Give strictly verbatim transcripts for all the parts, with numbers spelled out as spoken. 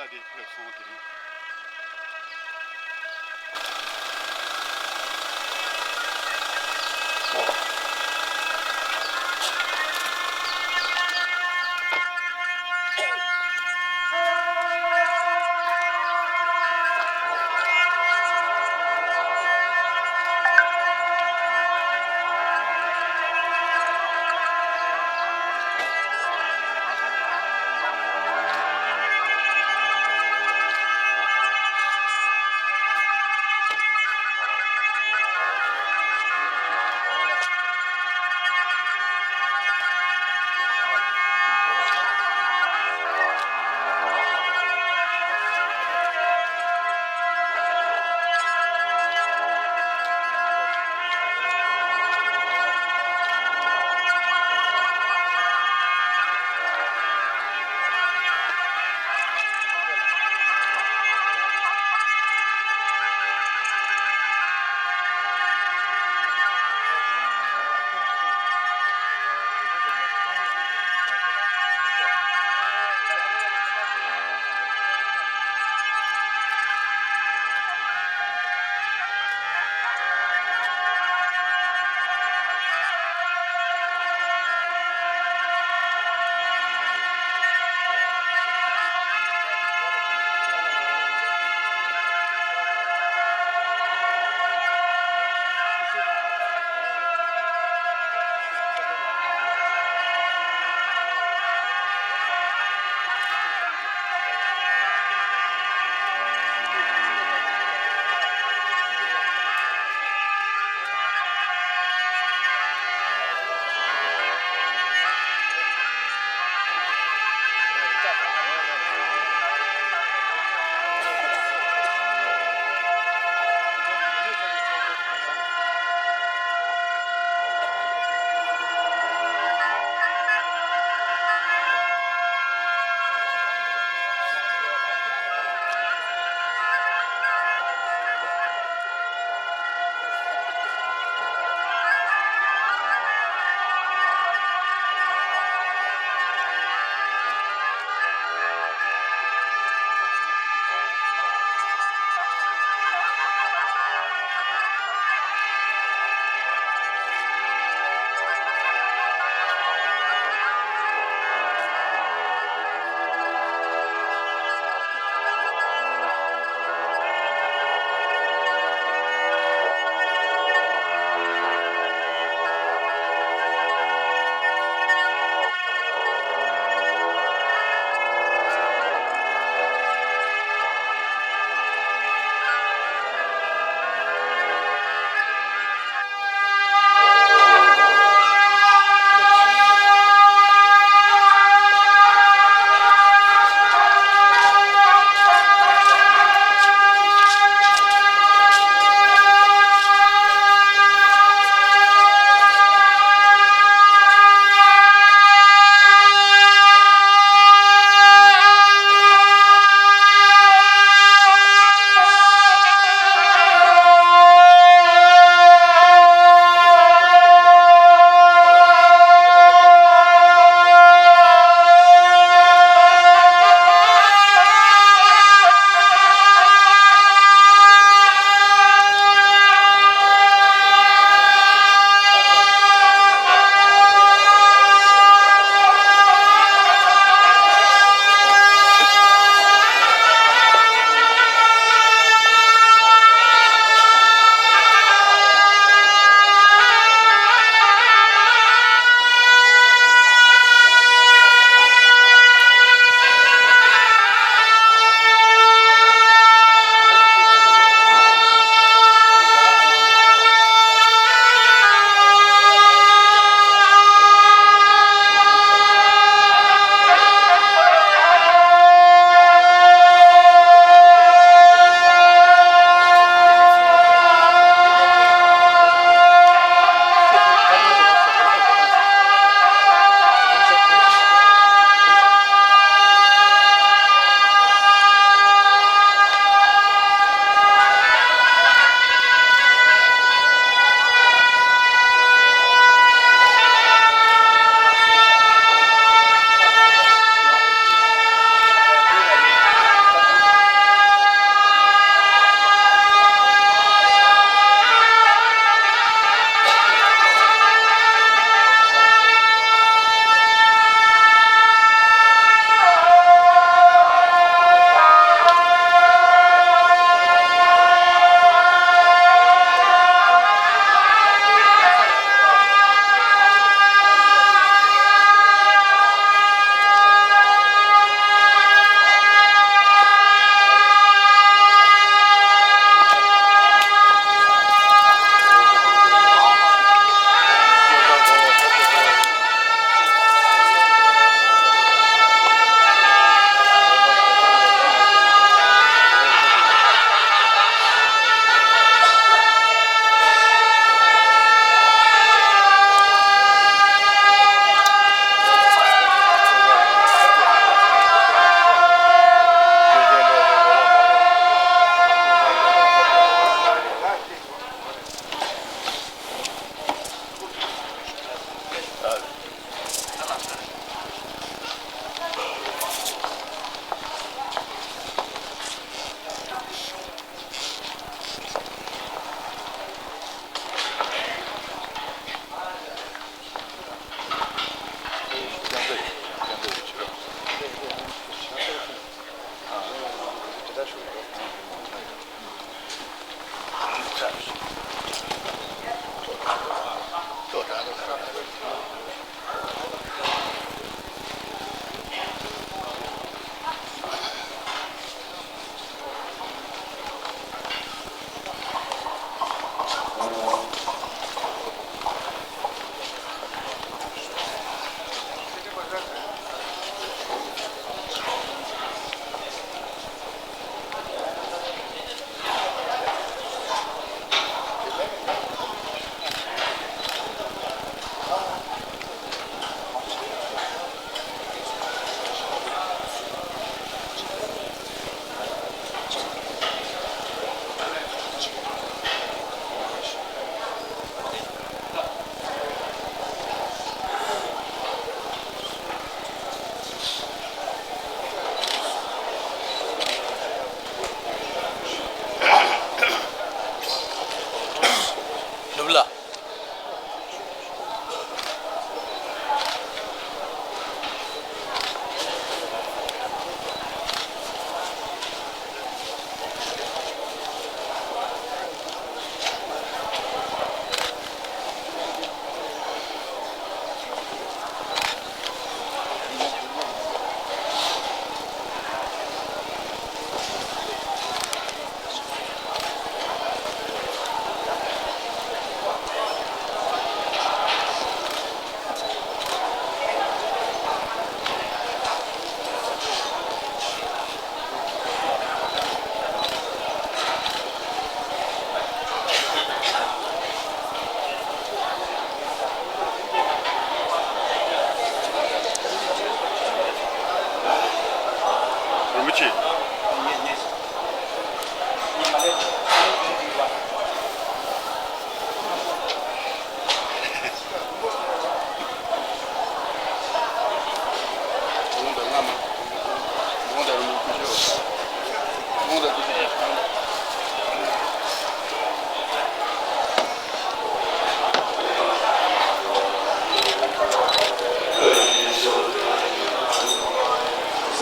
ད་དེ་ཕེབས་སོང་། དེ་རིང་།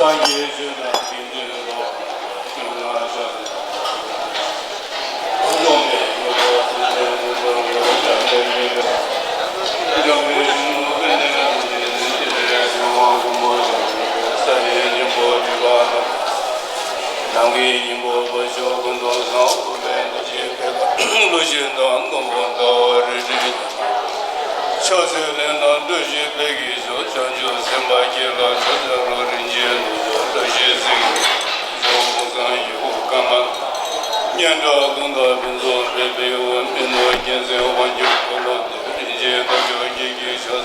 སངས་རྒྱས་ཆོས་དང་དགེ་འདུན་ལ། ནམ་མཁའི་སྙིང་པོ་འཕགས་མཆོག་ཀུན་ཏུ་བཟང་། འོད་དཔལ་རྡོ་རྗེ་ཕེབས་པ། ཀླུ་ཆེན་དང་ནོར་བུ་ཟླ་བ་རལ་གྲི། ཕྱག་འཚལ་ལྷ་དང་གྲུ་བཞི་ཕཊ་ཀྱིས་བསྐོར། བྱང་ཆུབ་སེམས་དཔའ་བརྒྱ་ལ་ཕྱག་འཚལ་ལོ། རིན་ཆེན་གདུང་ཤུགས་བཀྲ་ཤིས་ཚིག་གིས་བསྐོར། ཀུན་བཟང་ཡི་དབུ་ཀརྨ། སྙན་གྲགས་ཀུན་དགའ་ཕུན་ཚོགས་སྤེལ་བའི་དབང་། མི་ནོར་རྒྱལ་མཚན་དབང་ཕྱུག་འཁོར་ལོ་བདེ། རིན་ཆེན་ཐབས་མཆོག་ཁྱེད་ཀྱི་ཕྱག་འཚལ།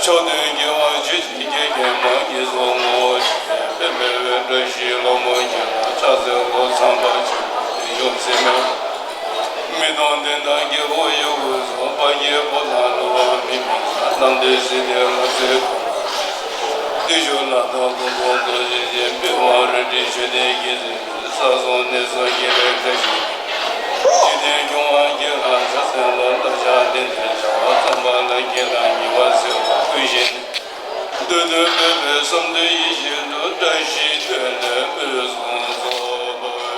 མཆོག་ཐུན་རྒྱལ་བ་ཆོས་ཀྱི་རྒྱལ་མཚན་མ། ཉེར་ལྔ་ངོ་བོ་ཆེ་ལྡན། དཔལ་བེ་ཝེ་བཀྲ་ཤིས་ལྷ་མོ་ཁྱེད་ལ་ཕྱག་འཚལ་ལོ། ཚངས་པ་ཆོས་སྐྱོང་བདེ་མཆོག་སྲས་མོ། མི་གཏོང་ལྡན་དང་རྒྱལ་པོ་ཡི་དབུས་སུ། དཔལ་གྱི་ཕོ་བྲང་ལུས་པ་མི་ཕམ་ས། གནམ་བདེ་སྲིད་བདེ་ལྷ་སྲས་ཀུན། བདེ་མཆོག་ལྷ་དང་ཀུན་འཁོར་རྡོ་རྗེ་ཅན། པི་ཝང་རལ་གྲི་མཆོད་རྟེན་བརྒྱད་ཟིན། ས་སྲུང་གནས་སྲུང་ཁྱེད་ལ་བཀྲ་ཤིས། འཇིག་རྟེན་སྐྱོང་བ་ཁྱེད་ལ་ཕྱག་འཚལ་ལོ། བསླབ་བྱ་ཏན་ཏན་བྱ་བ། བརྩམ་པ་ལ་ཁྱེད་ལ་ཉེས་པ་སེལ་བ། ཀུན་ཤེས་ནས། འདོད་དོན་སྤེལ་བའི་བསམ་དོན་ཡིད་བཞིན་དུ། བཀྲ་ཤིས་དོན་ལྡན་འོད་སྲུང་ཚོགས་པར་ཤོག།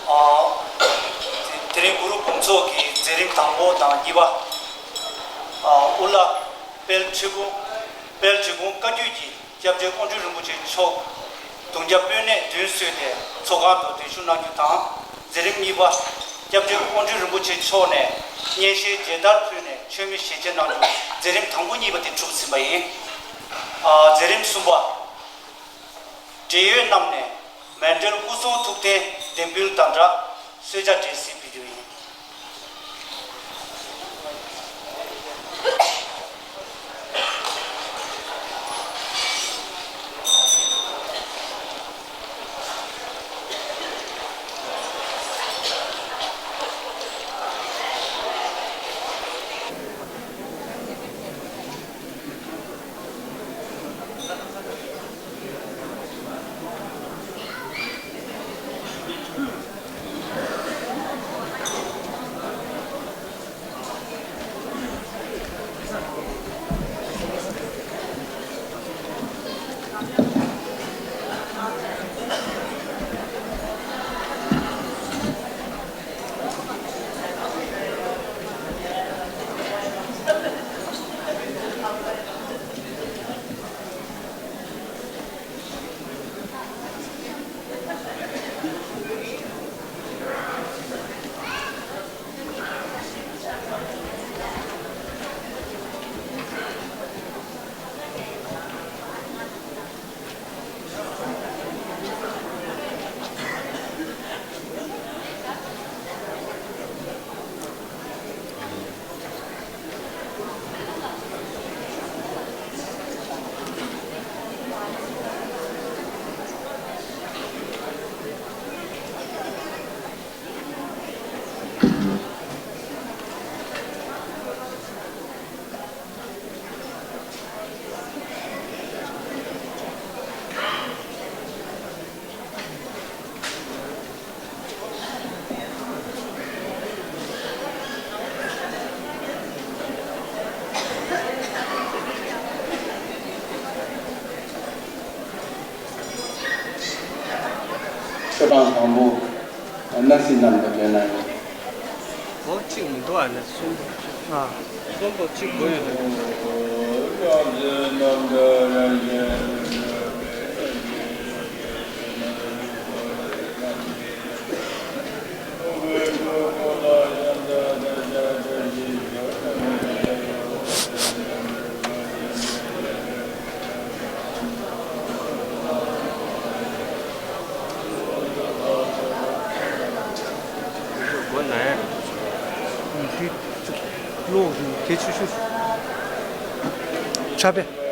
ཨ། དེ་རིང་གུ་རུ་དགོངས་རྫོགས་ཀྱི་མཛད་རིམ་དང་པོ་དང་གཉིས་པ། ཨ། དབུ་བླ་དཔལ་ཁྲི་སྐོང་། དཔལ་ཁྲི་སྐོང་བཀའ་བརྒྱུད་ཀྱི་སྐྱབས་རྗེ་དབང་ཕྱུག་རིན་པོ་ཆེ་མཆོག་གདུང་རྒྱུད་དཔོན་གནས་མདུན་བསུས་ཏེ་ཚོགས་ཁང་དུ་གདན་ཞུ་གནང་རྒྱུ་དང་། མཛད་རིམ་གཉིས་པ། སྐྱབས་རྗེ་དབང་ཕྱུག་རིན་པོ་ཆེ་མཆོག་ནས་སྙན་ཤལ་མཇལ་དར་ཕུལ་ནས་མཆོད་མེ་ཞལ་ཕྱེ་གནང་རྒྱུ། མཛད་རིམ་དང་པོ་གཉིས་པ་དེ་གྲུབ་ཟིན་པ་ཡིན། ཨ། མཛད་རིམ་གསུམ་པ། འབྲེལ་ཡོད་རྣམས་ནས་མཎྜལ་སྐུ་གསུང་ཐུགས་རྟེན་འདེགས་འབུལ་དང་སྦྲགས་གསོལ་ཇ་འབྲས་སིལ་ཕུལ་རྒྱུ་ཡིན། ཆོས་གྲངས་དང་པོ། སྣང་སྲིད་རྣམས་ལ་འདོན་ན་ཡང་། འོ་གཅིག་མི་འདུག་ཨ་ནི་གསུམ་པོ་གཅིག་ཨ། གསུམ་པོ་གཅིག་དགོས་ཡོད་དོ། ཁྱོད་ཀློག་རིང་གལ་ཆེ་ཤོས་ཕྱག་དཔེ།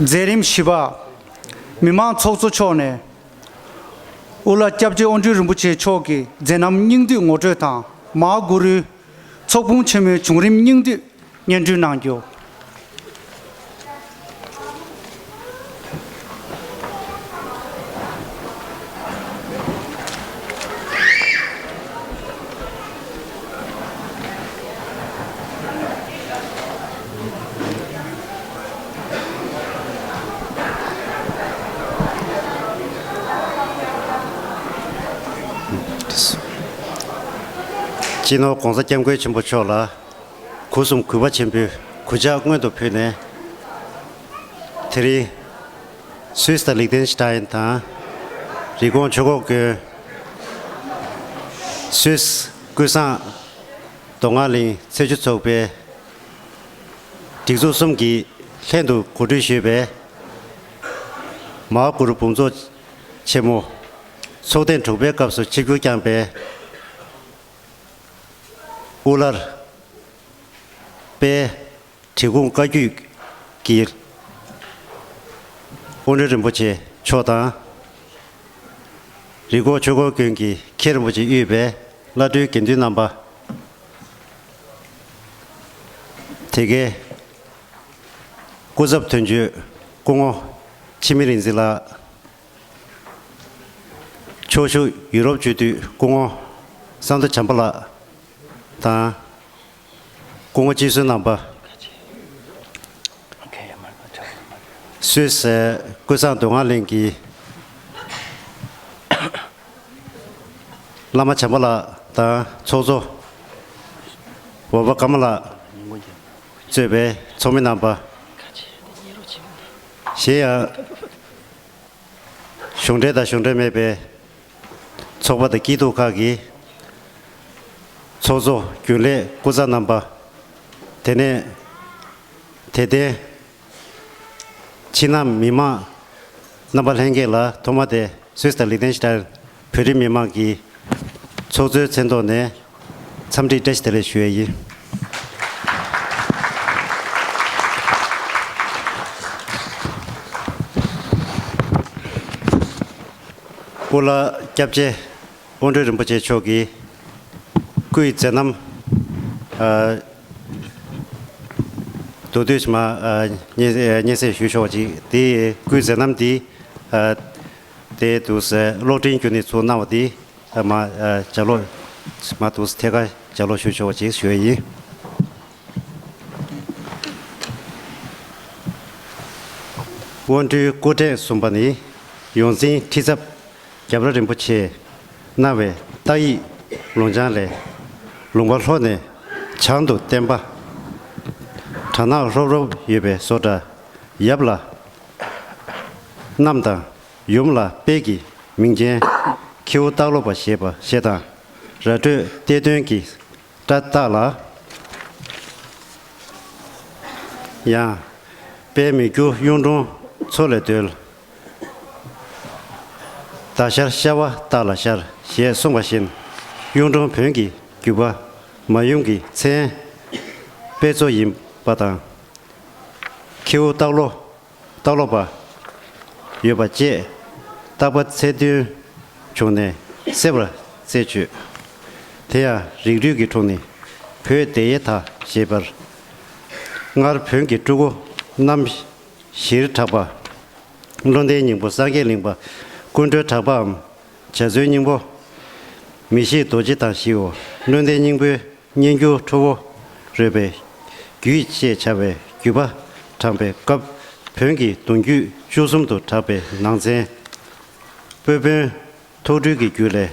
མཛད་རིམ་བཞི་པ། མི་མང་ཚོགས་གཙོ་མཆོག་ནས་དབུ་བླ་སྐྱབས་རྗེ་དབོན་སྤྲུལ་རིན་པོ་ཆེ་མཆོག་གི་མཛད་རྣམ་སྙིང་བསྡུས་ངོ་སྤྲོད་དང་། མ་ཧཱ་གུ་རུའི་ཚོགས་ཕུང་ཆེན་མོའི་བྱུང་རིམ་སྙིང་བསྡུས་སྙན་སྒྲོན་གནང་རྒྱུ། སྤྱི་ནོར་༸གོང་ས་༸སྐྱབས་མགོན་ཆེན་པོ་མཆོག་ལ་སྒོ་གསུམ་གུས་པ་ཆེན་པོས་གུས་ཕྱག་སྔོན་དུ་ཕུལ་ནས། དེ་རིང་སུད་སི་དང་ལིག་ཏེན་ཤི་ཏཱན་དང་རི་ཀོང་ཆོས་འཁོར་དགོན། སུད་སི་ཀུན་བཟང་མདོ་སྔགས་གླིང་ཚེས་བཅུ་ཚོགས་པའི་སྒྲིག་འཛུགས་གསུམ་གྱིས་ལྷན་དུ་གོ་སྒྲིག་ཞུས་པའི་མ་ཧཱ་གུ་རུ་འབུམ་ཚོགས་ཆེན་མོ་ཚོགས་ཐེངས་དྲུག་པའི་སྐབས་སུ་ཆིབས་བསྒྱུར་བསྐྱངས་པའི་དབུ་བླར་དཔལ་འབྲི་གུང་བཀའ་བརྒྱུད་ཀྱི་དབོན་སྤྲུལ་རིན་པོ་ཆེ་མཆོག་དང་། རི་ཀོང་ཆོས་འཁོར་དགོན་གྱི་མཁན་རིན་པོ་ཆེ་དབུས་པའི་བླ་སྤྲུལ་དགེ་འདུན་རྣམ་པ། དེ་གའི་སྐུ་ཚབ་དོན་གཅོད་སྐུ་ངོ་འཆི་མེད་རིག་འཛིན་ལགས། ཕྱོགས་བཞུགས་ཡུ་རོབ་སྤྱི་འཐུས་སྐུ་ངོ་ས་མདོ་བྱམས་པ་ལགས་དང་། སྐུ་ངོ་སྤྱི་ཟུར་རྣམ་པ། སུད་སི་ཀུན་བཟང་མདོ་སྔགས་གླིང་གི་བླ་མ་བྱམས་པ་ལགས་དང་ཚོགས་གཙོ་འོ་པ་ཀརྨ་ལགས་གཙོས་པའི་ཚོགས་མི་རྣམ་པ། གཞན་ཡང་། གཞུང་འབྲེལ་དང་གཞུང་འབྲེལ་མེད་པའི་ཚོགས་པ་དང་སྐྱིད་སྡུག་ཁག་གི་ཚོགས་གཙོ་རྒྱུན་ལས་སྐུ་ཚབ་རྣམ་པ། དེ་ནས་དད་ལྡན་ཕྱི་ནང་མི་མང་རྣམ་པ་ལྷན་རྒྱས་ལ་ཐོག་མ་དེ་སུད་སི་དང་ལིག་ཏེན་ཤི་ཏན་བོད་རིགས་མི་མང་གི་ཚོགས་གཙོའི་མཚན་ཐོག་ནས། འཚམས་འདྲི་བཀྲ་ཤིས་བདེ་ལེགས་ཞུ་ཡས་ཡིན། སྐུ་ལ་སྐྱབས་རྗེ་དབོན་སྤྲུལ་རིན་པོ་ཆེ་མཆོག་གིས་སྐུའི་མཛད་རྣམ། ཨ། མདོར་བསྡུས་མ། ཨ། སྙན་སྙན་སེང་ཞུ་ཆོག་ཅིག་དེ་སྐུའི་མཛད་རྣམ་འདི། ཨ། དེ་དུས་གློག་འཕྲིན་བརྒྱུད་ནས་ཚུར་གནང་བ་འདི། མ། ཨ། ལྗགས་ཀློག་མ་འདུག་ཐད་ཀར་ལྗགས་ཀློག་ཞུ་ཆོག་ཅིག་ཞུ་ཡས་ཡིན། དབོན་སྤྲུལ་སྐུ་ཕྲེང་གསུམ་པ་ནི་ཡོངས་འཛིན་ཁྲི་ཚབ་རྒྱ་བླ་རིན་པོ་ཆེས་གནང་བའི་རྟ་ཡི་ལུང་བྱང་ལས། ལུང་པ་ལྷོ་ནས་བྱང་དུ་བསྟན་པ་གྲ་ནག་རོབ་རོབ་ཡོད་པའི་བཟོ་འདྲ། ཡབ་ལ་གནམ་དང་། ཡུམ་ལ་དཔལ་གྱི་མིང་ཅན། ཁྱེའུ་སྟག་ལོ་པ་ཞེས་པ་ཞེས་དང་། ར་སྤྲོད་གཏེར་སྟོན་གྱི་སྒྲ་བཏགས་ལ། ཡང་། དཔལ་མི་འགྱུར་གཡུང་དྲུང་མཚོ་ལས་བརྡོལ། མདའ་ཤར་ཤ་བ་སྟག་ལ་ཤར་ཞེས་གསུངས་པ་བཞིན། གཡུང་དྲུང་བོན་གྱི་བརྒྱུད་པ་མ་ཡུམ་གྱི་མཚན་དཔལ་མཚོ་ཡིན་པ་དང་། ཁྱེའུ་སྟག་ལོ། སྟག་ལོ་པ་ཡོད་པ་བཅས་སྟག་པ་ཚེ་བདུན་བྱུང་ནས་སྲེད་པར་རྩད་གཅོད། དེ་ཡང་རིགས་རུས་ཀྱི་དྲུང་ནས་བོད་སྡེ་ཡི་མཐའ་ཞེས་པར། སྔར་བོན་གྱི་སྤྲུལ་སྐུ་རྣམ་བཞིར་གྲགས་པ། བློ་ལྡན་སྙིང་པོ་སངས་རྒྱས་གླིང་པ་ཀུན་གྲོལ་གྲགས་པའམ། འཇའ་ཚོན་སྙིང་པོ་མི་ཤིགས་རྡོ་རྗེ་དང་བཞིའོ། བློ་ལྡན་སྙིང་པོའི་སྙན་འགྱུར་ཁྲོ་བོ་རོལ་པའི་རྒྱུད་ཅེས་བྱ་བའི་བརྒྱུད་པ་དྲངས་པའི་སྐབས། བོན་གྱི་གདུང་རྒྱུད་བཅུ་གསུམ་དུ་གྲགས་པའི་ནང་ཚན། སྤོས་བོན་ཐོག་སྦྲུལ་གྱི་རྒྱུད་ལས།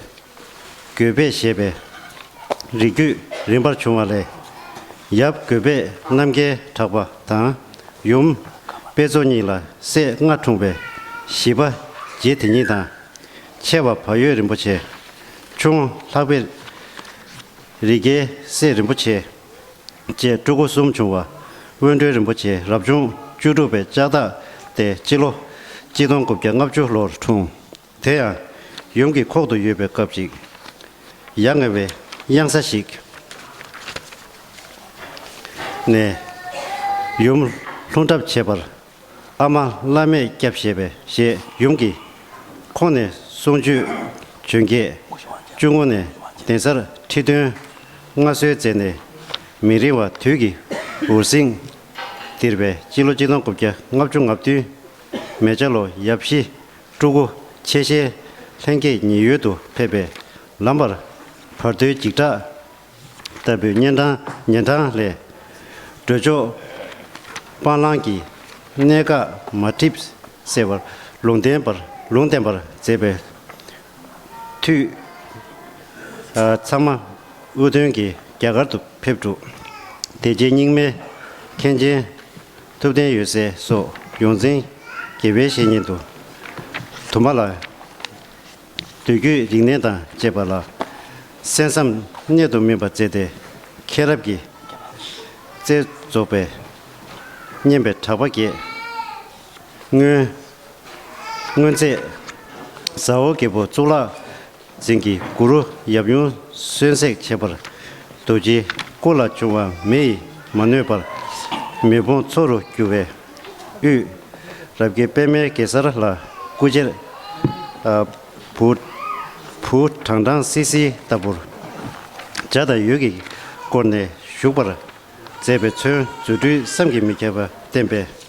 རྒོད་པད་ཞེས་པའི་རིགས་རྒྱུད་རིམ་པར་བྱུང་བ་ལས། ཡབ་རྒོད་པད་རྣམ་རྒྱལ་གྲགས་པ་དང་། ཡུམ་དཔལ་མཚོ་གཉིས་ལ་སྲས་ལྔ་འཁྲུངས་པའི་བཞི་པ་རྗེ་དེ་ཉིད་དང་། ཆེ་བ་བག་ཡོད་རིན་པོ་ཆེ། ཆུང་ལྷག་པའི་རི་རྒྱལ་སྲས་རིན་པོ་ཆེ་བཅས་སྤྲུལ་སྐུ་གསུམ་བྱུང་བ། དབོན་སྤྲུལ་རིན་པོ་ཆེ་རབ་བྱུང་བཅུ་དྲུག་པའི་ལྕགས་སྟག་སྟེ་སྤྱི་ལོ་གཅིག་སྟོང་དགུ་བརྒྱ་ལྔ་བཅུ་ལོར་འཁྲུངས། དེ་ཡང་ཡུམ་གྱི་ཁོག་ཏུ་ཡོད་པའི་སྐབས་ཤིག་ཡ་ང་བའི་གཡང་ས་ཞིག་ནས་ཡུམ་ལྷུན་གྲབས་བྱེད་པར། ཨ་མ་བླ་མས་སྐྱབས་ཞེས་པའི་ཞེས་ཡུམ་གྱི་ཁོང་ནས་གསུང་ཆོས་བྱོན་སྐད། གཅུང་མོ་ནས་གདན་སར་ཁྲི་སྟོན་མངའ་གསོལ་མཛད་ནས་མི་རིང་བར་དུས་ཀྱི་འུར་ཟིང་ལྡིར་བའི་སྤྱི་ལོ་གཅིག་སྟོང་དགུ་བརྒྱ་ལྔ་བཅུ་ང་བདུན་མེ་བྱ་ལོ་ཡབ་གཞིས་སྤྲུལ་སྐུ་ཆེ་ཤེལ་ལྷན་རྒྱས་ཉེ་ཡུལ་དུ་ཕེབས་པའི་ལམ་བར་བར་དོའི་འཇིགས་སྐྲག་ལྟ་བུའི་ཉན་ཐང་ཉན་ཐང་ལས། སྒྲོལ་ཆོག་སྤང་བླང་གི་གནད་འགག་མ་འགྲིབ་སེལ་བར་ལུང་བསྟན་པར་ལུང་བསྟན་པར་མཛད་པའི་མཐུས། ཚང་མ་དབུ་སྟོན་གྱིས་རྒྱ་གར་དུ་ཕེབས་གྲུབ། བདེ་ཆེན་རྙིང་མའི་མཁན་ཆེན་ཐུབ་བསྟན་ཡོད་སའི་སོགས་ཡོངས་འཛིན་དགེ་བའི་བཤེས་གཉེན་དུ་དུ་མ་ལ། བསྟོད་བརྒྱུད་རིག་གནས་དང་བཅས་པ་ལ་གསན་བསམ་གནད་དུ་སྨིན་པ་མཛད་དེ། མཁྱེན་རབ་ཀྱི་རྩལ་རྫོགས་པའི་སྙན་པའི་གྲགས་པ་རྒྱས། སྔོན་སྔོན་ཚེ་ཟ་ཧོར་རྒྱལ་པོ་གཙུག་ལག་འཛིན་གྱི་གུ་རུ་ཡབ་ཡུམ་གསོན་བསྲེགས་བྱས་པར་རྡོ་རྗེའི་སྐུ་ལ་བྱུང་བ་མེ་ཡིས་མ་གནོད་པར་མེ་དཔུང་མཚོ་རུ་རྒྱུ་བའི་དབུས། རབ་དགའི་པདྨའི་གེ་སར་ལ་སྐུ་ཆེར། ཨ། བུ། བུ་བྲང་བྲང་སིལ་སིལ་ལྟ་བུར། འཇའ་དང་འོད་ཀྱིས་བསྐོར་ནས་བཞུགས་པར་མཛད་པའི་ཚོན་རྫུ་འཕྲུལ་བསམ་གྱིས་མི་ཁྱབ་པ་བསྟན་པས།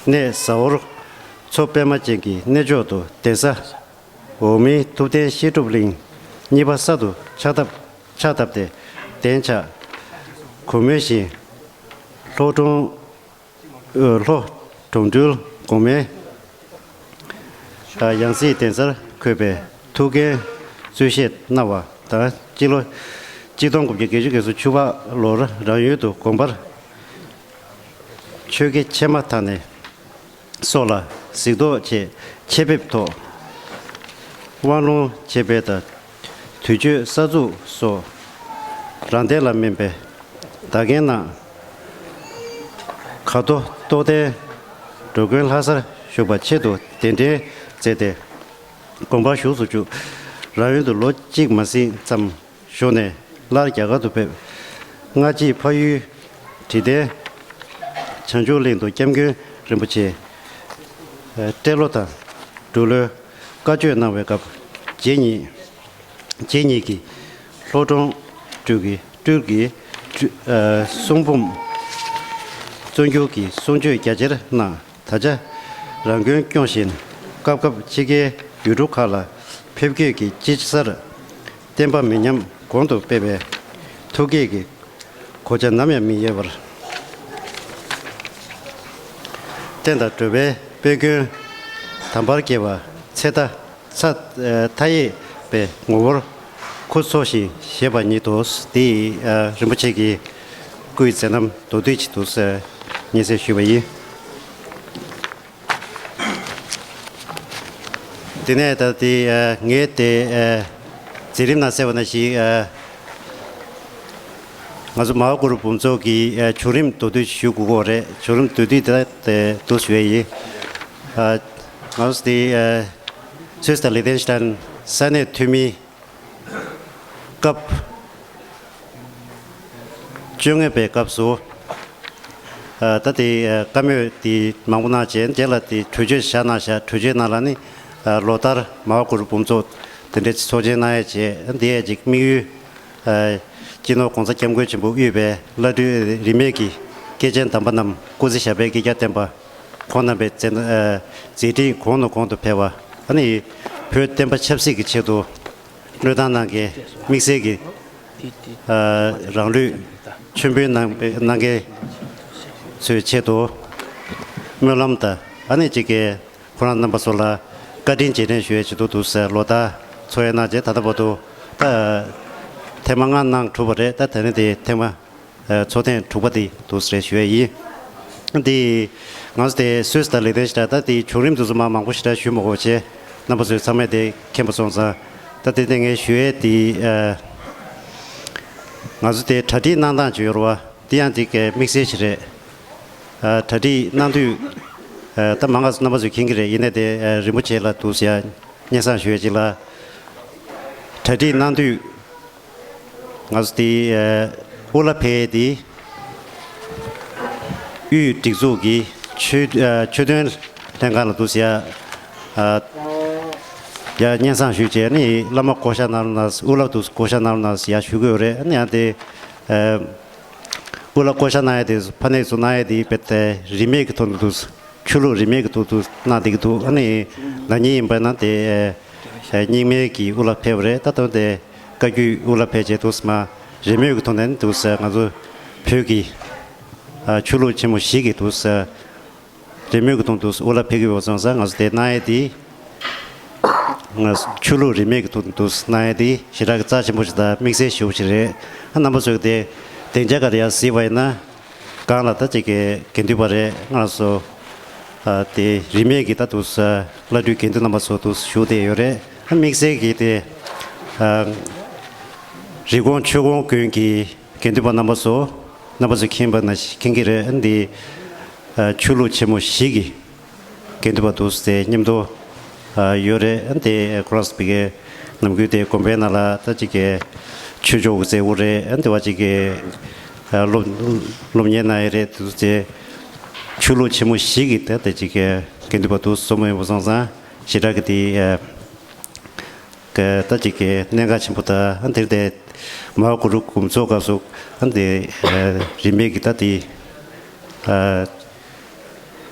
གནས་ཟ་ཧོར་མཚོ་པདྨ་ཅན་གྱི་གནས་མཆོག་ཏུ་གདན་ས་འོག་མིན་ཐུབ་བསྟན་བཤད་སྒྲུབ་གླིང་གཉིས་པ་གསར་དུ་ཕྱག་བཏབ་ཕྱག་བཏབ་སྟེ་གདན་ཆགས། གོང་སྨོས་བཞིན་ལྷོ་འབྲོང་ལྷོ་འབྲོང་སྤྲུལ་གོང་མའི་ཡང་སྲིད་གདན་སར་འཁོད་པའི་ཐུའུ་བཀྭན་གཙོས་བཞེས་གནང་བ་དང་། སྤྱི་ལོ་གཅིག་སྟོང་དགུ་བརྒྱ་བརྒྱད་ཅུ་གྱ་གསུམ་ཕྱི་པ་ལོར་རང་ཡུལ་དུ་དགོངས་པར་ཆོས་དགེ་ཆེན་མ་དང་ནས་སོགས་ལ་གཟིགས་རྟོག་ཆེད་ཆེད་ཕེབས་ཐོག་དབང་ལུང་འཆད་སྤེལ་དང་། དུས་མཆོད་གསར་འཛུགས་སོགས་རང་བདེན་ལ་སྨིན་པའི་བདག་རྐྱེན་གནང་། ཁ་དོ་རྟོགས་ལྡན་འགྲོ་མགོན་ལྷ་སར་བཞུགས་པ་ཆེད་དུ་གདན་འདྲེན་མཛད་དེ་དགོངས་པ་བཞུགས་སུ་བཅུག་རང་ཡུལ་དུ་ལོ་གཅིག་མ་ཟིན་ཙམ་བཞུགས་ནས་སླར་རྒྱ་གར་དུ་ཕེབས། སྔ་ཕྱིའི་འཕགས་ཡུལ་དྲི་ལྡན་བྱང་ཆུབ་གླིང་དུ་སྐྱབས་མགོན་རིན་པོ་ཆེ་སྤྲེལ་ལོ་དང་འབྲུག་ལོའི་བཀའ་ཆོས་གནང་བའི་སྐབས་རྗེ་ཉིད་རྗེ་ཉིད་ཀྱིས་ལྷོ་འབྲོང་སྤྲུལ་གྱི་སྤྲུལ་གྱི་གསུང་འབུམ་བརྩོན་འགྱུར་གྱི་གསུང་ཆོས་རྒྱ་ཆེར་གནང་། ད་ཆ་རང་དགོན་སྐྱོང་བཞིན་སྐབས་སྐབས་ཕྱི་རྒྱལ་ཡུལ་གྲུ་ཁག་ལ་ཕེབས་སྐྱོད་ཀྱིས་དཔྱིད་གསར་བསྟན་པ་མི་ཉམས་གོང་དུ་སྤེལ་བའི་ཐུགས་བསྐྱེད་ཀྱི་གོ་ཆ་ནམ་ཡང་མི་ཡལ་བར། བསྟན་དང་འགྲོ་བའི་དཔལ་མགོན་དམ་པར་རྒྱལ་བ་ཚེ་མཐའ་ཚེ་མཐའ་ཡས་པའི་ངོ་བོར་ཁུ་འཚོ་ཞིང་གཞེས་པ་ཉིད་དོ། དེ་ཡི་རིན་པོ་ཆེ་གི་སྐུའི་མཛད་རྣམ་མདོར་བསྡུས་ཅིག་ཏུ་སྙན་སེང་ཞུས་པ་ཡིན། དེ་ནས་ད་དེ་ངས་དེ་མཛད་རིམ་ནང་གསལ་བ་ནང་བཞིན། ང་ཚོ་མ་ཧཱ་གུ་རུ་འབུམ་ཚོགས་ཀྱི་བྱུང་རིམ་མདོར་བསྡུས་ཞུ་དགོས་ཀྱི་རེད། བྱུང་རིམ་མདོར་བསྡུས་དེ་དེ་འདུག་ཞུ་ཡས་ཡིན། ང་ཚོ་དེ་སུད་སི་དང་ལི་ཐེན་ཤི་ཐན་ས་གནས་འཐུས་མི་སྐབས་བཅོ་ལྔ་པའི་སྐབས་སུ། ད་དེ་བཀའ་མོལ་དེ་མང་པོ་གནང་བྱས། རྗེས་ལ་དེ་གྲོས་ཆོད་བཞག་གནང་བཞག་གྲོས་ཆོད་ནང་ལ་ནི་ལོ་ལྟར་མ་ཧཱ་གུ་རུ་འབུམ་ཚོགས་དེ་འདྲའི་ཚོགས་ཆེན་གནང་ཡས་བྱས། འདི་ཡས་ཅིག་དམིགས་ཡུལ། སྤྱི་ནོར་༸གོང་ས་༸སྐྱབས་མགོན་ཆེན་པོ་དབུས་པའི་བླ་སྤྲུལ་རིས་མེད་ཀྱི་སྐྱེས་ཆེན་དམ་པ་རྣམས་སྐུ་ཚེ་ཞབས་པད་བསྐལ་བརྒྱར་བརྟན་པ། ཁོང་རྣམ་པའི་མཛད་མཛད་འཕྲིན་གོང་ནས་གོང་དུ་འཕེལ་བ། ཨ་ནི་བོད་བསྟན་པ་ཆབ་སྲིད་ཀྱི་ཆེད་དུ་བློས་བཏང་གནང་མཁན་དམིགས་བསལ་གྱི་རང་ལུས་མཆོད་འབུལ་གནང་གནང་མཁན་ཚོའི་ཆེད་དུ་སྨོན་ལམ་དང་། ཨ་ནི་གཅིག་གི་ཁོ་རང་རྣམ་པ་ཚོ་ལ་བཀའ་དྲིན་རྗེས་དྲན་ཞུ་ཡས་ཆེད་དུ་འདུག་ཟེར། ལོ་ལྟར་ཚོགས་ཡས་གནང་རྗེས་ད་ལྟ་བར་དུ་ད་ཐེངས་མ་ལྔ་གནང་གྲུབ་པ་རེད། ད་ད་ནི་དེ་ཐེངས་མ་ཚོགས་ཐེངས་དྲུག་པ་དེ་འདུག་ཟེར་ཞུ་ཡས་ཡིན། འདི་ང་ཚོ་དེ་སུད་སི་དང་ལི་ཐེན་ཤི་ཐན། ད་དེ་བྱུང་རིམ་དེ་ཚོ་མ་མང་པོ་ཞེ་དྲག་ཞུ་མ་དགོས་བྱས། རྣམ་པ་ཚོས་ཚང་མས་དེ་མཁྱེན་པ་སོང་ཙང་། ད་དེ་དེ་ངས་ཞུ་ཡས་དེ་ང་ཚོ་དེ་གྲ་སྒྲིག་གནང་སྟངས་ཅིག་ཡོད་རེད་བ། དེ་ཡང་དེ་གའི་དམིགས་བསལ་ཞིག་རེད། ཨ། གྲ་སྒྲིག་གནང་དུས། ཨ། ད་མང་ང་ཚོ་རྣམ་པ་ཚོས་མཁྱེན་གྱི་རེད། ཡིན་ནའི་དེ་ཨ་རིན་པོ་ཆེ་ལ་འདུག་ཟེར་ཡ་སྙན་སེང་ཞུ་ཡ་ཅིག་ལ། གྲ་སྒྲིག་གནང་དུས་ང་ཚོ་དེ་ཨ་དབུ་བླ་ཕེབས་དེ་ དབུས་སྒྲིག་འཛུགས་ཀྱི་ཆོས་ཨ་ཆོས་དོན་ལྷན་ཁང་ལ་འདུག་ཟེར་ཡ། ཨ་ཡ་སྙན་སེང་ཞུས་བྱས་ནི་བླ་མ་བསྐོ་བཞག་གནང་རོགས་གནང་། དབུ་བླ་འདུག་བསྐོ་བཞག་གནང་རོགས་གནང་ཟེར་ཡ་ཞུ་གི་ཡོད་རེད། ཨ་ནི་ཡང་དེ་ཨ་དབུ་བླ་བསྐོ་བཞག་གནང་ཡ་དེ་ཕ་ནས་ཚུར་གནང་ཡ་དེ་རྦད་དེ་རིས་མེད་ཀྱི་ཐོག་ནས་འདུག་ཆོས་ལུགས་རིས་མེད་ཀྱི་ཐོག་ཏུ་གནང་བསྡད་ཀྱི་འདུག་ཨ་ནི་ན་ནིང་ཡིན་པ་ན་དེ་རྙིང་མའི་གི་དབུ་བླ་ཕེབས་པ་རེད། ད་དུང་དེ་བཀའ་བརྒྱུད་དབུ་བླ་ཕེབས་བྱས་འདུག་སེ་མ་རིས་མེད་ཀྱི་ཐོག་ནས་འདུག་སེ་ང་ཚོ་བོད་ཀྱི་ཨ་ཆོས་ལུགས་ཆེན་མོ་བཞི་གི་འདུག་སེ་རིས་མེད་ཀྱི་ཐོག་ཏུ་དབུ་བླ་ཕེབས་ཀྱི་ཡོད་པ་སོང་ཙང་ང་ཚོ་དེ་གནང་ཡས་དེ་ང་ཆོས་ལུགས་རིས་མེད་ཀྱི་ཐོག་ཏུ་གནང་ཡས་དེ་ཞེ་དྲག་གི་རྩ་ཆེན་པོ་ཞིག་དང་དམིགས་བསལ་ཞེ་པོ་ཞིག་རེད། ཨ་རྣམ་པ་ཚོས་དེ་སྡིངས་ཆ་སྒང་ལ་ཡར་གཟིགས་པ་ཡིན་ན། གང་ལ་ད་ཅིག་གི་དགེ་འདུན་པ་རེད། ང་ཚོ་ཨ་དེ་རིས་མེད་ཀྱི་ད་དུ་ས་བླ་སྤྲུལ་དགེ་འདུན་རྣམ་པ་ཚོ་དུ་བཞུགས་བསྡད་ཡོད་རེད། ཨ་དམིགས་བསལ་གྱི་དེ་ཨ་རི་ཀོན་ཆོས་ཀོན་དགོན་གྱི་དགེ་འདུན་པ་རྣམ་པ་ཚོ་རྣམ་པ་ཚོ་མཁྱེན་པ་ན་མཁྱེན་གྱི་རེད། ཨ་འདི་ཨ་ཆོས་ལུགས་ཆེན་མོ་བཞི་གི་དགེ་འདུན་པ་འདུག་སེ་མཉམ་དུ་ཡོད་རེད། དེ་ཁོ་རང་ཚོ་བི་གའི་ནམ་རྒྱུན་དེ་དགོན་པའི་ནང་ལ་ད་ཅིག་གི་ཆོས་ཕྱོགས་ཀྱི་མཛད་སྒོ་རེད། དེ་བ་ཅིག་གི་སློབ་སློབ་གཉེར་གནང་ཡས་རེད། དེ་ཚོ་ཆོས་ལུགས་ཆེན་མོ་བཞི་གི་ད་དེ་ཅིག་གི་དགེ་འདུན་པ་འདུག་སེ་འཛོམས་ཡོད་པ་སོང་ཙང་ཞེ་དྲག་གི་དེ་ད་ཅིག་གི་གནད་འགག་ཆེན་པོ་དང་དེར་དེ་མ་ཧཱ་གུ་རུ་དགོངས་རྫོགས་སྐབས་སུ་དེ་རིས་མེད་ཀྱི་ད་དེ།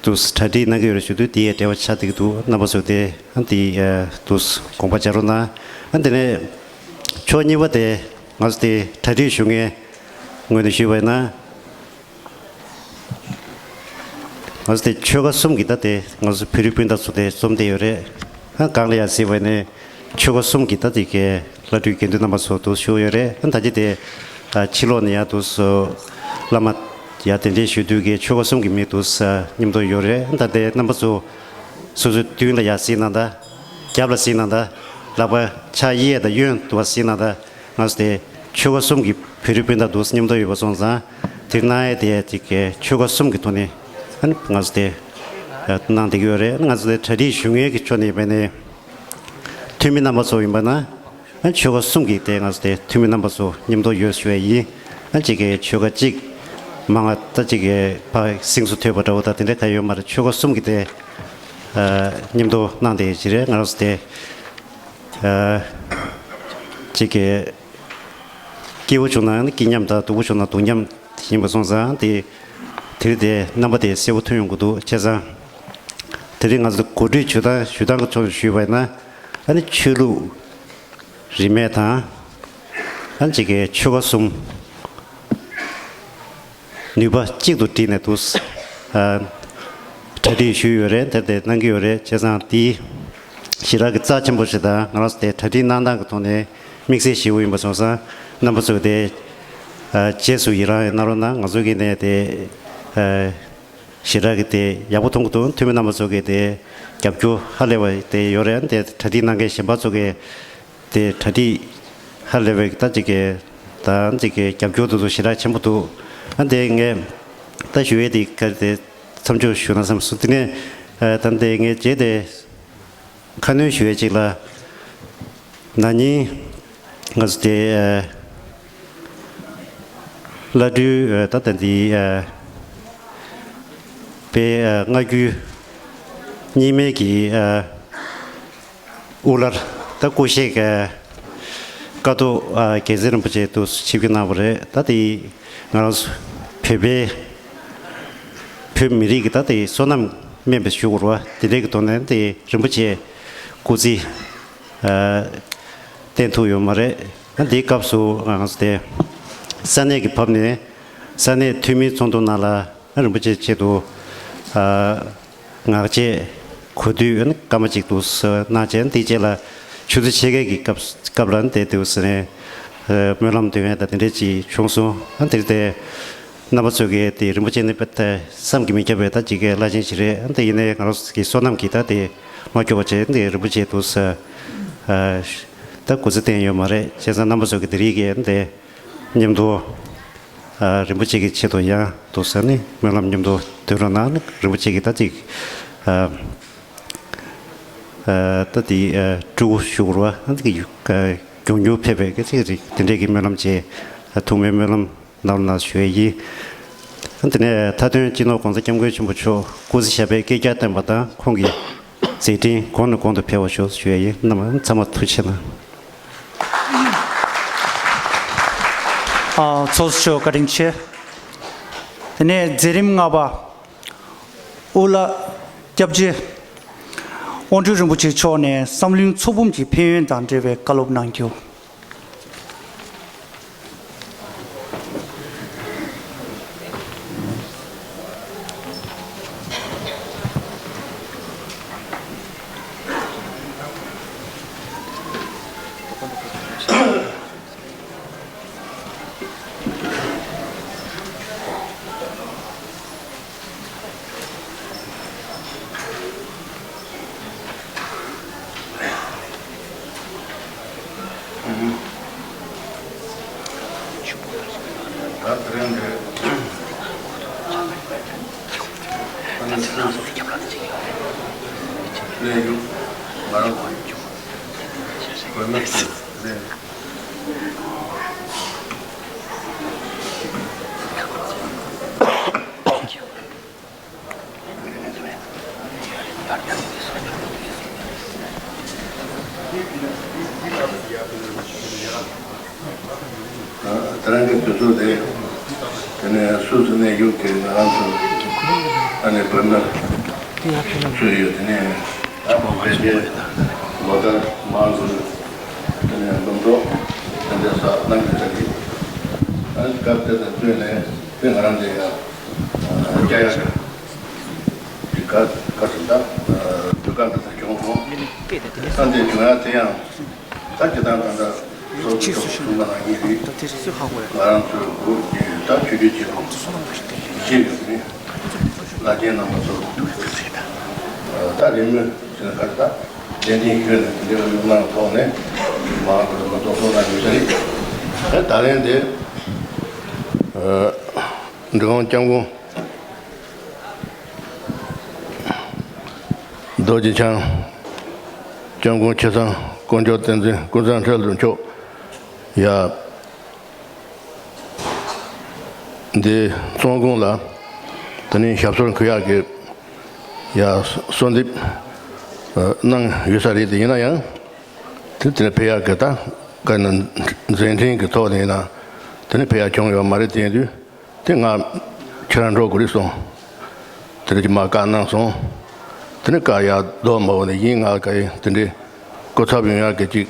དུས་གྲ་སྒྲིག་གནང་གི་ཡོད་རེད་ཞུ་དུས་དེའི་འབྲེལ་བ་ཆགས་བསྡད་ཀྱི་འདུག་རྣམ་པ་ཚོས་དེ་དེ་དུས་དགོངས་པ་འཇགས་རོགས་གནང་། དེ་ནས་ཕྱོགས་གཉིས་པ་དེ་ང་ཚོ་དེ་གྲ་སྒྲིག་ཞུ་མཁན་ངོས་ནས་ཞུས་པ་ཡིན་ན། ང་ཚོ་དེ་ཆོལ་ཁ་གསུམ་གྱི་ད་དེ་ང་ཚོ་བོད་རིགས་སྤུན་ཟླ་ཚོ་དེ་འཛོམས་བསྡད་ཡོད་རེད། གང་ལ་ཡང་གཟིགས་པ་ཡིན་ན། ཆོལ་ཁ་གསུམ་གྱི་ད་དེ་གའི་བླ་སྤྲུལ་དགེ་འདུན་རྣམ་པ་ཚོ་དུ་བཞུགས་ཡོད་རེད། ད་ཅི་དེ་ཕྱི་ལོགས་ནས་ཡང་དུ་སོ་བླ་མ་ཡང་གདན་འདྲེན་ཞུ་དུས་ཀྱི་ཆོལ་ཁ་གསུམ་གྱི་མི་དུ་ས་མཉམ་དུ་ཡོད་རེད། ད་དེ་རྣམ་པ་ཚོ་སོ་སོའི་མདུན་ལ་ཡང་གཟིགས་གནང་དང་། རྒྱབ་ལ་གཟིགས་གནང་དང་། ལག་པ་ཕྱག་གཡས་དང་གཡོན་དུ་བ་གཟིགས་གནང་དང་། ང་ཚོ་དེ་ཆོལ་ཁ་གསུམ་གྱི་བོད་རིགས་སྤུན་ཟླ་དུ་མཉམ་དུ་ཡོད་པ་སོང་ཙང་དེ་གནང་ཡས་དེ་ཅིག་གི་ཆོལ་ཁ་གསུམ་གྱི་ཐོག་ནས་ང་ཚོ་དེ་གནང་བསྡད་ཀྱི་ཡོད་རེད། ང་ཚོ་དེ་གྲ་སྒྲིག་ཞུ་མཁན་གྱི་ཕྱོགས་ནས་ཡིན་པ་ནས། འཐུས་མི་རྣམ་པ་ཚོ་ཡིན་པ་ན། ཨ་ཆོལ་ཁ་གསུམ་གྱི་དེ་ང་ཚོ་དེ་འཐུས་མི་རྣམ་པ་ཚོ་མཉམ་དུ་ཡོད་ཞུ་བ་ཡིན། ཨ་གཅིག་གི་ཆོལ་ཁ་གཅིག་མང་ང་ད་གཅིག་གི་ཕ་སེང་སུ་ཐོས་པ་འདྲ་བོ་ད་དེ་འདྲ་ག་ཡོད་མ་རེད། ཆོལ་ཁ་གསུམ་གྱི་དེ་ཨ་མཉམ་དུ་གནང་བསྡད་ཀྱི་རེད། ང་རང་ཚོ་དེ་ཨ་གཅིག་གི་སྐྱིད་པོ་བྱུང་ན་སྐྱིད་མཉམ་དང་སྡུག་པོ་བྱུང་ན་སྡུག་མཉམ་ཡིན་པ་སོང་ཙང་དེ་དེ་རིང་དེ་རྣམ་པ་དེ་གསལ་པོ་ཐོན་ཡོང་གི་འདུག་བྱས་ཙང་དེ་རིང་ང་ཚོ་གོ་སྒྲིག་ཞུ་སྟངས་ཞུ་སྟངས་ཀྱི་ཕྱོགས་ནས་ཞུས་པ་ཡིན་ན། ཨ་ནི་ཆོས་ལུགས་རིས་མེད་དང་། ཨ་ནི་གཅིག་གི་ཆོལ་ཁ་གསུམ་ནུས་པ་གཅིག་ཏུ་བསྒྲིལ་ནས་འདུག་ཨ་གྲ་སྒྲིག་ཞུས་ཡོད་རེད། དེ་དེ་གནང་གི་ཡོད་རེད། བྱས་ཙང་དེ་ཞེ་དྲག་གི་རྩ་ཆེན་པོ་ཞིག་དང་ང་རང་ཚོ་དེ་གྲ་སྒྲིག་གནང་སྟངས་ཀྱི་ཐོག་ནས་དམིགས་བསལ་ཞེ་པོ་ཡིན་པ་སོང་ཙང་རྣམ་པ་ཚོས་དེ་ཨ་རྗེས་སུ་ཡི་རང་གནང་རོགས་གནང་། ང་ཚོ་གི་ནས་དེ་ཨ་ཞེ་དྲག་གི་དེ་ཡག་པོ་མཐོང་གི་འདུག་འཐུས་མི་རྣམ་པ་ཚོ་གི་དེ་རྒྱབ་སྐྱོར་ཧ་ལས་པ་དེ་ཡོད་རེད། དེ་གྲ་སྒྲིག་གནང་མཁན་གཞན་པ་ཚོ་གི་དེ་གྲ་སྒྲིག་ཧ་ལས་པའི་ད་ཅིག་གི་ད་ཅིག་གི་རྒྱབ་སྐྱོར་དེ་ཚོ་ཞེ་དྲག་ཆེན་པོ་འདུག་ཨ་དེ་ངས་ད་ཞུ་ཡས་དེ་ག་རེ་དེ་མཚམས་འཇོག་ཞུ་ན་བསམ་སོང་། དེ་ནས་ཨ་ད་དེ་ངས་རྗེས་དེ། ཁ་སྣོན་ཞུ་ཡས་གཅིག་ལ། ན་ནིང་ང་ཚོ་དེ་ཨ་བླ་སྤྲུལ་ཨ་ད་ལྟ་འདི་ཨ་དཔལ་ཨ་སྔ་འགྱུར་རྙིང་མའི་གི་ཨ་དབུ་བླར་ད་སྐུ་གཤེགས་ཨ་ཀཿཐོག་ཨ་རྒྱལ་མཚན་རིན་པོ་ཆེ་དུ་ཆིབས་བསྒྱུར་གནང་བ་རེད། ད་དེ་ང་རང་ཚོ་བོད་པའི་བོད་མི་རིགས་ཀྱི་ད་དེ་བསོད་ནམས་དམན་པའི་ཞུ་དགོས་རེད་བ། དེ་འདྲའི་གི་ཐོག་ནས་དེ་རིན་པོ་ཆེ་སྐུ་ཚེ་ཨ་བརྟན་ཐུབ་ཡོད་མ་རེད། ཨ་འདིའི་སྐབས་སུ་ང་ཚོ་དེ་ས་གནས་ཀྱི་བབ་ནས་ས་གནས་འཐུས་མིའི་ཚོགས་འདུ་ནང་ལ་ཨ་རིན་པོ་ཆེ་ཆེད་དུ་ཨ་ངག་བཅད་གོ་བསྡུས་ཨ་ནི་སྐར་མ་གཅིག་ཏུ་གནང་བྱས། ཨ་འདིའི་རྗེས་ལ་ཆུ་ཚོད་ཕྱེད་ཀའི་གི་སྐབས་སྐབས་ལ་ཨ་ནི་དེ་དུས་ཟེར་ནས་ཨ་སྨོན་ལམ་འདོན་ཡས་དང་དེ་འདྲས་ཅིག་བྱུང་སོང་། ཨ་འདིར་དེ། རྣམ་པ་ཚོ་གིས་དེ་རིན་པོ་ཆེ་ནི་དཔེ་དེ་བསམ་གྱིས་མི་ཁྱབ་པའི་ད་ཅིག་གི་བླ་ཆེན་ཞིག་རེད། དེ་ཡིན་ནའི་ང་རང་ཚོ་གི་བསོད་ནམས་ཀྱིས་ད་དེ་མ་སྐྱོ་བ་བྱས་དེ་རིན་པོ་ཆེ་དུ་ས་ད་སྐུ་ཚེ་བརྟན་ཡོད་མ་རེད། བྱས་ཙང་རྣམ་པ་ཚོ་གི་དེ་རིགས་ཀྱི་དེ་མཉམ་དུ་རིན་པོ་ཆེ་གི་ཆེད་དུ་ཡང་དུ་ས་ནི་སྨོན་ལམ་མཉམ་དུ་འདོན་རོགས་གནང་། རིན་པོ་ཆེ་གི་ད་ཅིག་ད་དེ་སྤྲུལ་སྐུ་ཞུ་དགོས་རེད་བ། དེ་གི་མགྱོགས་མྱུར་ཕེབས་པའི་གི་ཅིག་རིགས་དེ་འདྲས་ཀྱི་སྨོན་ལམ་བྱས། ཐུགས་སྨོན་སྨོན་ལམ། ནར་ནར་ཞུ་ཡས་ཡིན། དེ་ནས་མཐའ་དོན་སྤྱི་ནོར་༸གོང་ས་༸སྐྱབས་མགོན་ཆེན་པོ་མཆོག་སྐུ་ཚེ་ཞབས་པད་བསྐལ་བརྒྱར་བརྟན་པ་དང་། ཁོང་གི་མཛད་འཕྲིན་གོང་ནས་གོང་དུ་འཕེལ་བར་ཤོག་ཞུ་ཡ་ཡིན། རྣམ་པ་ཚང་མ་ཐུགས་རྗེ་གནང་། ཨ། ཚོགས་གཙོ་མཆོག་བཀའ་དྲིན་ཆེ། དེ་ནས་མཛད་རིམ་ལྔ་པ། དབུ་བླ་སྐྱབས་རྗེ་དབང་སྤྲུལ་རིན་པོ་ཆེ་མཆོག་ནས་བསམ་བློའི་ཚོགས་འབུམ་གྱི་ཕན་ཡོན་དང་འབྲེལ་བའི་བཀའ་སློབ་གནང་རྒྱུ། དེ་རིང་གི་དུས་ཚོད་དེ། དེ་ནས་སུད་སི་གནས་བཞུགས་ཀྱི་ང་རང་ཚོ་ཨ་ནེ་བོད་མི་ཚོས་ཡོད། དེ་ནས་ད་བོད་པའི་ལོ་ལྟར་མང་ཚོགས་དེ་ནས་འཛོམས་འགྲོ་དེ་འདྲ་ས་གནང་གི་ཡོད་རེད། ཨ་ནི་སྐབས་དེ་དང་བསྟུན་ནས་དེ་ང་རང་འདི་ཡ་སྐྱ་ཡ་གི་ག་ག་ཟེར་ད་དུས་སྐབས་འདི་ལྟར་བྱུང་སོང་། ཨ་འདི་བྱུང་ཡ་དེ་ཡང་། ད་སྤྱི་བཏང་ད་ལྟ་སོ་སོ་ཚོགས་གཙོ་གསུམ་པ་ནང་བཞིན་རེད། ང་རང་ཚོའི་འགོ་བརྗེས་ད་ཆོས་བརྒྱུད་སྤྱི་ཚོགས་ཤེས་ཡོན་ནི་བླ་ཆེན་རྣམ་པ་ཚོ་ད་རེས་མོས་ཟེར་ན་ག་རེ་ད་གདན་འདྲེན་ཞུས་ནས་དེ་འདྲའི་གཡུག་ནང་ཐོག་ནས་མང་དུ་མ་གཏོགས་སོང་ན་ཡོད་ས་རེད། ད་ད་ལན་དེ་འབྲི་གུང་སྐྱབས་མགོན། རྡོ་རྗེ་འཆང་། སྐྱབས་མགོན་ཆེ་ཚང་དཀོན་མཆོག་བསྟན་འཛིན་ཀུན་བཟང་བཀྲ་ཤིས་ལྷུན་གྲུབ་མཆོག་ཡ། འདི་བཙོན་ཁང་ལ་དེ་ནས་ཞབས་སོར་འཁོད་ཡག་གི་ཡ་གསོལ་འདེབས་གནང་ཡོད་ས་རེད། དེ་ཡིན་ན་ཡང་དེ་དེ་ནས་ཕེབས་ཡག་གི་ད་ག་ནས་མཛད་འཕྲིན་གི་ཐོག་ནས་ཡིན་ན་དེ་ནས་ཕེབས་ཡག་བྱུང་ཡོད་མ་རེད། དེ་ཡིན་དུས། དེ་ང་ཁྱེད་རང་འགྲོ་དགོས་རེད་གསུངས། དེ་རིང་གི་མ་བཀའ་གནང་སོང་། དེ་ནས་བཀའ་ཡར་ལྡོག་མ་འོང་ནས་ཡིན། ང་ལ་ག་ཡིན་དེ་འདྲའི་སྐུ་ཚབ་ཡོང་ཡག་གི་ཅིག་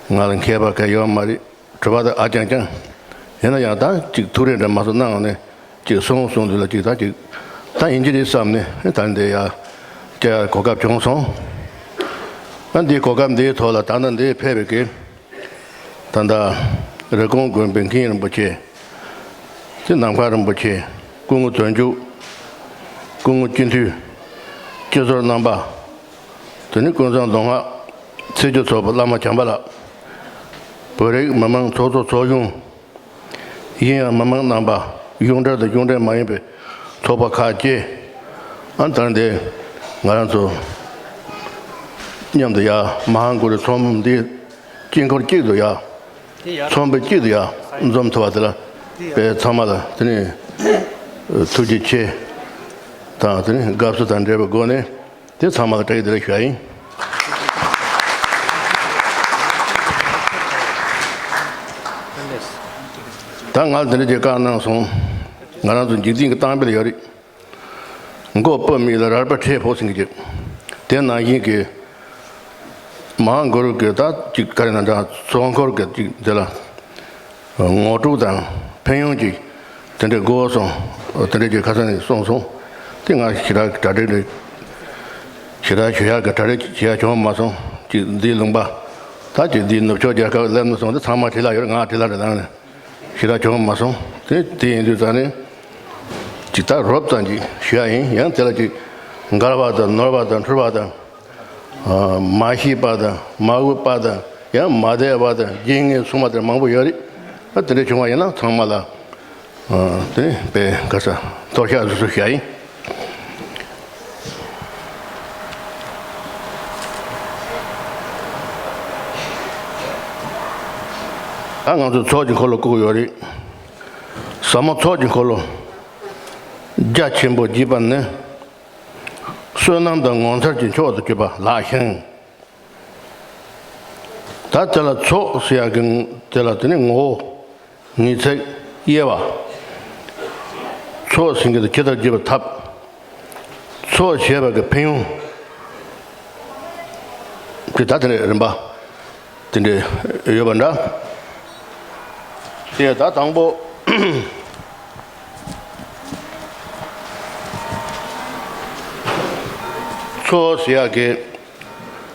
ང་ལ་མཁས་པ་ག་ཡོད་མ་རེད། གྲུབ་པ་དང་ཨ་ཅང་ཅང་། ཡིན་ན་ཡང་ད་ཅིག་ཐུགས་རེ་འདྲ་མ་སོང་གནང་འོང་ནས་ཅིག་སོང་སོང་དུས་ལ་ཅིག་ད་ཅིག་ད་ཡིན་གྱི་རེད་བསམ་ནས་ད་འདི་ཡར་བསྐྱལ་ཡག་གོ་སྐབས་བྱུང་སོང་། ཨ་འདིའི་གོ་སྐབས་འདིའི་ཐོག་ལ་ད་ལྟ་འདི་ཕེབས་པའི་གི་ད་ལྟ་རི་ཀོན་དགོན་པའི་མཁན་རིན་པོ་ཆེ། དེ་ནམ་མཁའ་རིན་པོ་ཆེ། སྐུ་ངོ་དོན་གྲུབ། སྐུ་ངོ་སྤྱི་འཐུས། སྤྱི་ཟུར་རྣམ་པ། དེ་ནས་ཀུན་བཟང་མདོ་སྔགས་ཚེས་བཅུ་ཚོགས་པ་བླ་མ་བྱམས་པ་ལགས། བོད་རིགས་མི་མང་ཚོགས་གཙོ་ཚོགས་གཞོན། གཞན་ཡང་མི་མང་རྣམ་པ། གཞུང་འབྲེལ་དང་གཞུང་འབྲེལ་མ་ཡིན་པའི་ཚོགས་པ་ཁག་བཅས། ཨ་ད་འདི་ང་རང་ཚོ་མཉམ་དུ་ཡ་མ་ཧཱ་གུ་རུ་ཚོགས་འདི། དཀྱིལ་འཁོར་གཅིག་ཏུ་ཡ། ཚོམ་བུ་གཅིག་ཏུ་ཡ་འཛོམས་ཐུབ་པ་དེ་ལ་དཔེ་ཚང་མ་ལ་དེ་ནས་ཐུགས་རྗེ་ཆེ་དང་དེ་ནས་དགའ་བསུ་དང་འབྲེལ་བའི་སྒོ་ནས་དེ་ཚང་མ་ལ་བཀྲ་ཤིས་བདེ་ལེགས་ཞུ་ཡ་ཡིན། ད་ང་ལ་དེ་འདྲ་ཅིག་བཀའ་གནང་སོང་། ང་རང་ཚོ་འཇིག་རྟེན་གྱི་གཏམ་དཔེ་ལ་ཡོད་རེད། མགོ་སྤུ་མེད་ལ་རལ་པ་འཕྲེད་ཕོག་ཟེར་གྱི་ཅིག་དེ་ནང་བཞིན་གྱི་མ་ཧཱ་གུ་རུ་གི་ད་ཅིག་ག་རེ་ན་འདྲ་ཚོགས་འཁོར་གྱི་ཅིག་དེ་ལ་ངོ་སྤྲོད་དང་ཕན་ཡོན་ཅིག་དེ་འདྲའི་དགོས་སོང་། དེ་འདྲའི་ཅིག་ཁ་སང་ནས་གསུངས་སོང་། དེ་ང་ཞེ་དྲག་གྲ་སྒྲིག་རེད། ཞེ་དྲག་ཞུ་ཡག་གི་གྲ་སྒྲིག་བྱེད་ཡག་བྱུང་མ་སོང་། ཅིག་འདིའི་ལུང་པ་ད་ཅིག་འདིའི་ནུབ་ཕྱོགས་རྒྱལ་ཁབ་སླེབས་ན་སོང་དེ་ཚང་མ་བྲིས་ལ་ཡོད་རེད། ང་བྲིས་ལ་རེད་ལངས་ནས། ཞེ་དྲག་བྱུང་མ་སོང་། དེ་དེ་ཡིན་དུས་ཙང་ནས་ཅིག་ད་རོབ་ཙམ་ཅིག་ཞུ་ཡ་ཡིན། ཡང་དེ་ལ་ཅིག་འགལ་བ་དང་ནོར་བ་དང་འཁྲུལ་བ་དང་། ཨ་མ་ཤེས་པ་དང་མ་འོས་པ་དང་ཡང་མ་བདེ་བ་དང་རྒྱན་ངན་གསུངས་པ་དེ་མང་པོ་ཡོད་རེད། ཨ་དེ་འདྲ་བྱུང་བ་ཡིན་ན་ཚང་མ་ལ་ཨ་དེ་དཔེ་ག་ས་གཏོར་བཤགས་སུ་སུ་ཞུ་ཡ་ཡིན། ད་ང་ཚོ་ཚོགས་ཀྱི་འཁོར་ལོ་བསྐོར་ཡོད་རེད། ཟབ་མོ་ཚོགས་ཀྱི་འཁོར་ལོ། རྒྱ་ཆེན་པོ་བགྱིས་པ་ནི། བསོད་ནམས་དང་ངོ་མཚར་གྱི་མཆོག་ཏུ་གྱུར་པ་ལགས་ཤིང་། ད་དེ་ལ་ཚོགས་ཟེར་ཡག་གི་དེ་ལ་དེ་ནི་ངོ་བོ། ངེས་ཚིག་དབྱེ་བ། ཚོགས་ཟེར་མཁན་དེ་ཇི་ལྟར་བགྱིས་པའི་ཐབས། ཚོགས་བྱེད་པ་གི་ཕན་ཡོན། དེ་ད་དེ་རེད་རིམ་པ། དེ་འདྲ་ཡོད་པ་འདྲ། དེ་ད་དང་པོ། ཚོགས་ཟེར་ཡག་གི།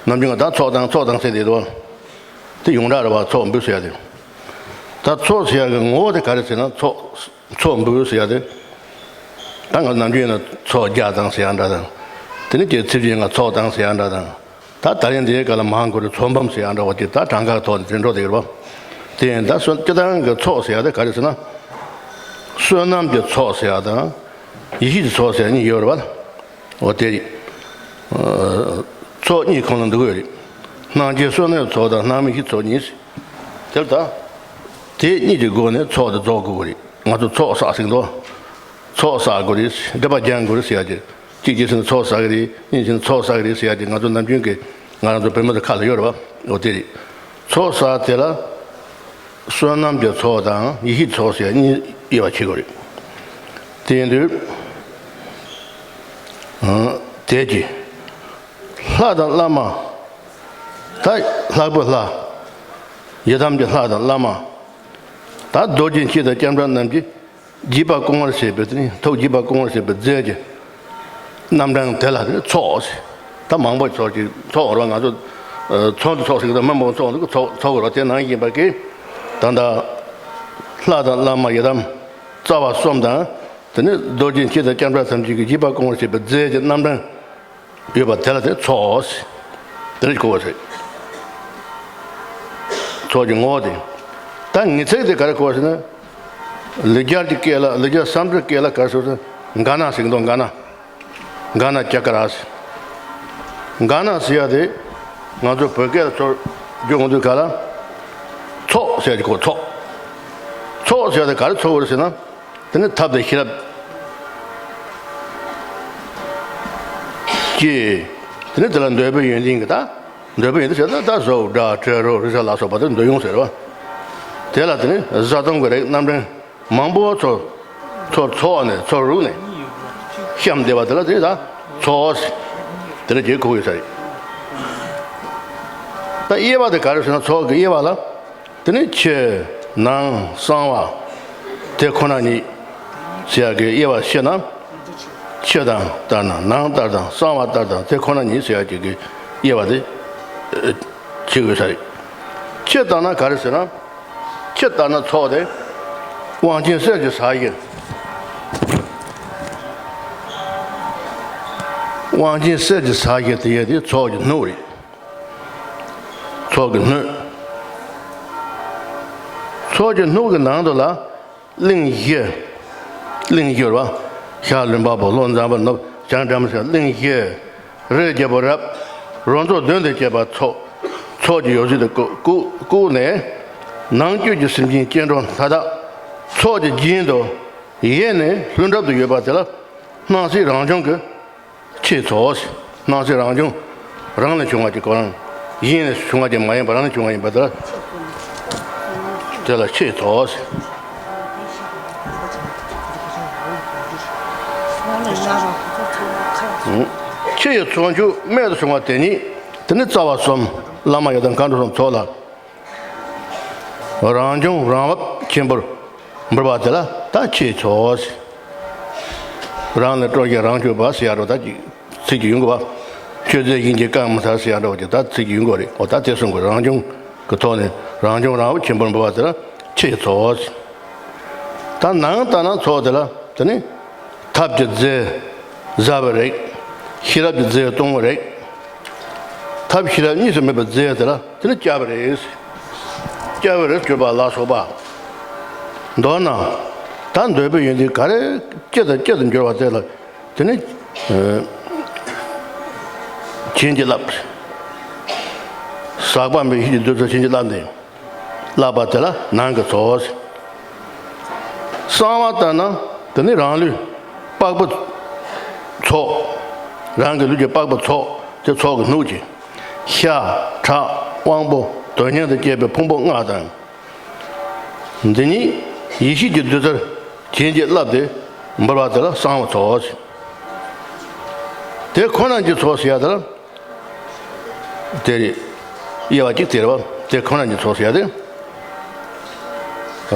ནམ་རྒྱུན་ང་ད་ཚོགས་དང་ཚོགས་དང་ཟེར་དེ་དོ། དེ་ཡོངས་གྲགས་རེད་བ། ཚོགས་འབུལ་ཟེར་ཡག་དེ། ད་ཚོགས་ཟེར་ཡག་གི་ངོ་བོ་དེ་ག་རེ་ཟེར་ན། ཚོགས་ཚོགས་འབུལ་ཟེར་ཡག་དེ། ད་ང་ནམ་རྒྱུན་ཡིན་ན་ཚོགས་རྒྱག་དང་ཟེར་ཡག་འདྲ་དང་། དེ་ནི་ཀྱེ་ཚིག་རྗེས་ང་ཚོགས་དང་ཟེར་ཡག་འདྲ་དང་། ད་ད་རིང་འདིའི་སྐབས་ལ་མང་དགོས་རེད། ཚོགས་འབུམ་ཟེར་ཡག་འདྲ་བ་དེ་ད་གྲངས་ཀ་ཐོག་ནས་དེ་འགྲོ་བསྡད་ཡོད་རེད་བ། དེ་ཡིན་ད་སོ་སྤྱི་བཏང་གི་ཚོགས་ཟེར་ཡག་དེ་ག་རེ་ཟེར་ན། བསོད་ནམས་ཀྱི་ཚོགས་ཟེར་ཡག་དང་། ཡེ་ཤེས་ཀྱི་ཚོགས་ཟེར་ཡག་གཉིས་ཡོད་རེད་བ། འོ་དེ་རེད། ཚོགས་གཉིས་ཁོངས་ལ་འདུ་གི་ཡོད་རེད། སྣང་མཆེད་བསོད་ནམས་ཚོགས་དང་སྣང་མེད་ཡེ་ཤེས་ཚོགས་གཉིས། དེ་ལ་ད། དེ་གཉིས་ཀྱི་སྒོ་ནས་ཚོགས་དེ་རྫོགས་དགོས་ཀྱི་རེད། ང་ཚོ་ཚོགས་བསགས་ཟིན་ཏོ། ཚོགས་བསགས་དགོས་རེད། སྒྲིབ་པ་སྦྱང་དགོས་རེད་ཟེར་ཡག་དེ། གཅིག་བྱས་ཟིན་ཚོགས་བསགས་ཀྱི་རེད། གཉིས་བྱས་ཚོགས་བསགས་ཀྱི་རེད་ཟེར་ཡག་དེ་ང་ཚོ་ནམ་རྒྱུན་གྱི་ང་རང་ཚོ་བོད་མི་ཚོ་ཁ་ལ་ཡོད་རེད་བ། འོ་དེ་རེད། ཚོགས་བསགས་དེ་ལ། བསོད་ནམས་ཀྱི་ཚོགས་དང་ཡེ་ཤེས་ཚོགས་ཟེར་གཉིས་དབྱེ་བ་ཕྱེ་དགོས་རེད། དེ་ཡིན་དུས། ཨང་། དེ་གྱིས། ལྷ་དང་བླ་མ། ད་ལྷ་བུ་ལྷ། ཡི་དམ་གྱི་ལྷ་དང་བླ་མ། ད་རྡོ་རྗེ་འཆང་དང་སྐྱབས་མགོན་རྣམས་ཀྱིས་བགྱིས་པ་སྐོང་བར་བྱེད་པའི་དེ་ནི་ཐུགས་བགྱིས་པ་སྐོང་བར་བྱེད་པའི་རྫས་ཀྱི་རྣམ་གྲངས་དེ་ལ་དེ་ནི་ཚོགས་ཟེར། ད་མང་པོ་ཚོགས་ཀྱི་ཚོགས་འོར་བ་ང་ཚོ་ཚོགས་འདུ་ཚོགས་ཟེར་གི་ད་མི་མང་ཚོགས་འདུ་ཚོགས་ཚོགས་འོར་བ་དེ་ནང་བཞིན་པ་གི། ད་ལྟ་ལྷ་དང་བླ་མ་ཡི་དམ་རྩ་བ་གསུམ་དང་། དེ་ནི་རྡོ་རྗེ་འཆང་དང་སྐྱབས་མགོན་ཐམས་ཅད་ཀྱིས་བགྱིས་པ་སྐོང་བར་བྱེད་པའི་རྫས་ཀྱི་རྣམ་གྲངས་ཡོད་པ་དེ་ལ་དེ་ཚོགས་ཟེར། དེ་ནི་གོ་བ་ཟེར། ཚོགས་ཀྱི་ངོ་བོ་དེ། ད་ངེས་ཚིག་དེ་ག་རེ་གོ་བ་ཟེར་ན། ལེགས་སྦྱར་གྱི་སྐད་ལ་ལེགས་སྦྱར་སཾ་སྐྲྀ་ཏ་སྐད་ལ་ག་རེ་ཟེར་ན། ག་ན་ཟེར་གི་འདུག་ག་ན། ག་ན་ཙཀ་ར་ཟེར། ག་ན་ཟེར་ཡག་དེ། ང་ཚོ་བོད་སྐད་ལ་ཚུར་བསྒྱུར་ཡོང་དུས་ག་ལ། ཚོགས་ཟེར་ཡག་དེ་གོ། ཚོགས། ཚོགས་ཟེར་ཡག་དེ་ག་རེ་ཚོགས་དགོས་རེད་ཟེར་ན། དེ་ནི་ཐབས་དང་ཤེས་རབ་ཀྱིས། དེ་ནི་དེ་ལ་འདོད་པའི་ཡོན་ཏན་གྱིས་ད། འདོད་པའི་ཡོན་ཏན་ཟེར་ན་ད་གཟུགས་སྒྲ་དྲི་རོ་རེག་བྱ་ལ་སོགས་པ་དེ་འདོད་ཡོན་ཟེར་བ། དེ་ལ་དེ་ནི་བཟའ་བཏུང་གི་རིགས་རྣམ་གྲངས་མང་པོ་ཚོ། ཚོ་ཚོགས་ནས་ཚོ་རུག་ནས་བཤམས་བསྡད་པ་དེ་ལ་དེ་ནི་ད་ཚོགས་ཟེར། དེ་ལ་རྗེས་ཁུག་ཡོད་ས་རེད། ད་དབྱེ་བ་དེ་ག་རེ་ཟེར་ན། ཚོགས་ཀྱི་དབྱེ་བ་ལ། དེ་ནི་ཕྱི་ནང་གསང་བ་དེ་ཁོ་ན་ཉིད་ཟེར་ཡག་གི་དབྱེ་བ་ཕྱེ་ན། ཕྱི་དང་ལྟར་ན་ནང་ལྟར་དང་གསང་བ་ལྟར་དང་དེ་ཁོ་ན་ཉིད་ཟེར་ཡག་གི་དབྱེ་བ་དེ་ཕྱེ་དགོས་ས་རེད། ཕྱི་ལྟར་ན་ག་རེ་ཟེར་ན། ཕྱི་ལྟར་ན་ཚོགས་དེ་དབང་ཆེན་གསེར་གྱི་ཟ་བཞིན། དབང་ཆེན་གསེར་གྱི་ཟ་བཞིན་དེ་ཡས་དེ་ཚོགས་ཀྱི་སྣོད་རེད། ཚོགས་ཀྱི་སྣོད། ཚོགས་ཀྱི་སྣོད་ཀྱི་ནང་དུ་ལ་གླིང་བཞི། གླིང་བཞི་རེད་བ། ཤར་ལུང་པ་པོ། ལྷོ་འཛམ་བུ་གླིང། བྱང་སྒྲ་མི་སྙན། གླིང་བཞི། རིའི་རྒྱལ་པོ་རབ་རོ་ཚོ་བདུན་དང་བཅས་པ་ཚོགས། ཚོགས་ཀྱི་ཡོ་བྱད་དུ་བཀུག་བཀུག་བཀུག་ནས། ནང་བཅུད་ཀྱི་སེམས་ཅན་སྐྱེ་འགྲོ་མཐའ་དག་ཚོགས་ཀྱི་རྒྱན་དུ་ཡེ་ནས་ལྷུན་གྲུབ་ཏུ་ཡོད་པ་དེ་ལ་སྣང་སྲིད་རང་བྱུང་གི་ཕྱིའི་ཚོགས། སྣང་སྲིད་རང་བྱུང་རང་ལས་བྱུང་བ་ཅིག་གོ། རང་གཞན་ལས་བྱུང་བ་ཅིག་མ་ཡིན་པ་རང་ལས་བྱུང་བ་ཡིན་པ་དེ་ལ། དེ་ལ་ཕྱིའི་ཚོགས། ཕྱི་ཡི་ཚོགས་མཆོག་རྨད་དུ་བྱུང་བ་དེ་ཉིད་དེ་ནི་རྩ་བ་གསུམ། བླ་མ་ཡི་དམ་མཁའ་འགྲོ་གསུམ་ཚོགས་ལ། རང་བྱུང་རང་བབས་ཆེན་པོར་འབུལ་བ་དེ་ལ་ད་ཕྱིའི་ཚོགས་ཟེར། རང་ལས་སྤྲོ་བཞིན་རང་སྤྱོད་པ་ཟེར་ཡག་འདྲ་ད་ཅིག་ཚིག་ཅིག་ཡོང་གི་བ། མཆོད་རྫས་གཞན་གྱིས་བཀང་མི་ཚར་ཟེར་ཡག་འདྲ་བ་ཅིག་ད་ཚིག་ཅིག་ཡོང་གི་རེད། འོ་ད་དེ་གསུང་གི། རང་བྱུང་གི་ཐོག་ནས་རང་བྱུང་རང་བབས་ཆེན་པོར་འབུལ་བ་དེ་ལ་ཕྱིའི་ཚོགས་ཟེར། ད་ནང་ལྟར་ན་ཚོགས་དེ་ལ་དེ་ནི། ཐབས་ཀྱི་རྫས་བཟའ་བའི་རིགས། ཤེས་རབ་ཀྱི་རྫས་གཏོང་བའི་རིགས། ཐབས་ཤེས་རབ་གཉིས་སུ་མེད་པའི་རྫས་དེ་ལ་དེ་ནི་སྐྱབས་རེད། སྐྱབས་རེ་གྱུར་པ་ལ་སོགས་པ། མདོར་ན། ད་འདོད་པའི་ཡོན་ཏན་ག་རེ་ཅི་དང་ཅི་དུ་འགྱུར་བ་དེ་ལ་དེ་ནི། བྱིན་གྱིས་བརླབ། ཟག་པ་མེད་པའི་ཡིད་ཀྱི་བདུད་རྩི་བྱིན་གྱིས་བརླབས་ནས། བརླབས་པ་དེ་ལ་ནང་གི་ཚོགས། གསང་བ་ལྟར་ན་དེ་ནི་རང་ལུས་ པགས་པ་ཚོགས། རང་གི་ལུས་ཀྱི་པགས་པ་ཚོགས། དེ་ཚོགས་ཀྱི་སྣུག་ཅིག། ཤ། ཁྲག། དབང་པོ། དོན་སྙིང་དང་བཅས་པའི་ཕུང་པོ་ལྔ་དང་། འདི་ཉིད་ཡེ་ཤེས་ཀྱི་བདུད་རྩིར་བྱིན་གྱིས་བརླབས་ཏེ་འབུལ་བ་དེ་ལ་གསང་བའི་ཚོགས། དེ་ཁོ་ན་གྱི་ཚོགས་ཟེར་ཡ་དེ་ལ། དེ་རེད། དབྱེ་བ་གཅིག་དེ་རེད་བ། དེ་ཁོ་ན་ཉིད་ཚོགས་ཟེར་ཡ་དེ།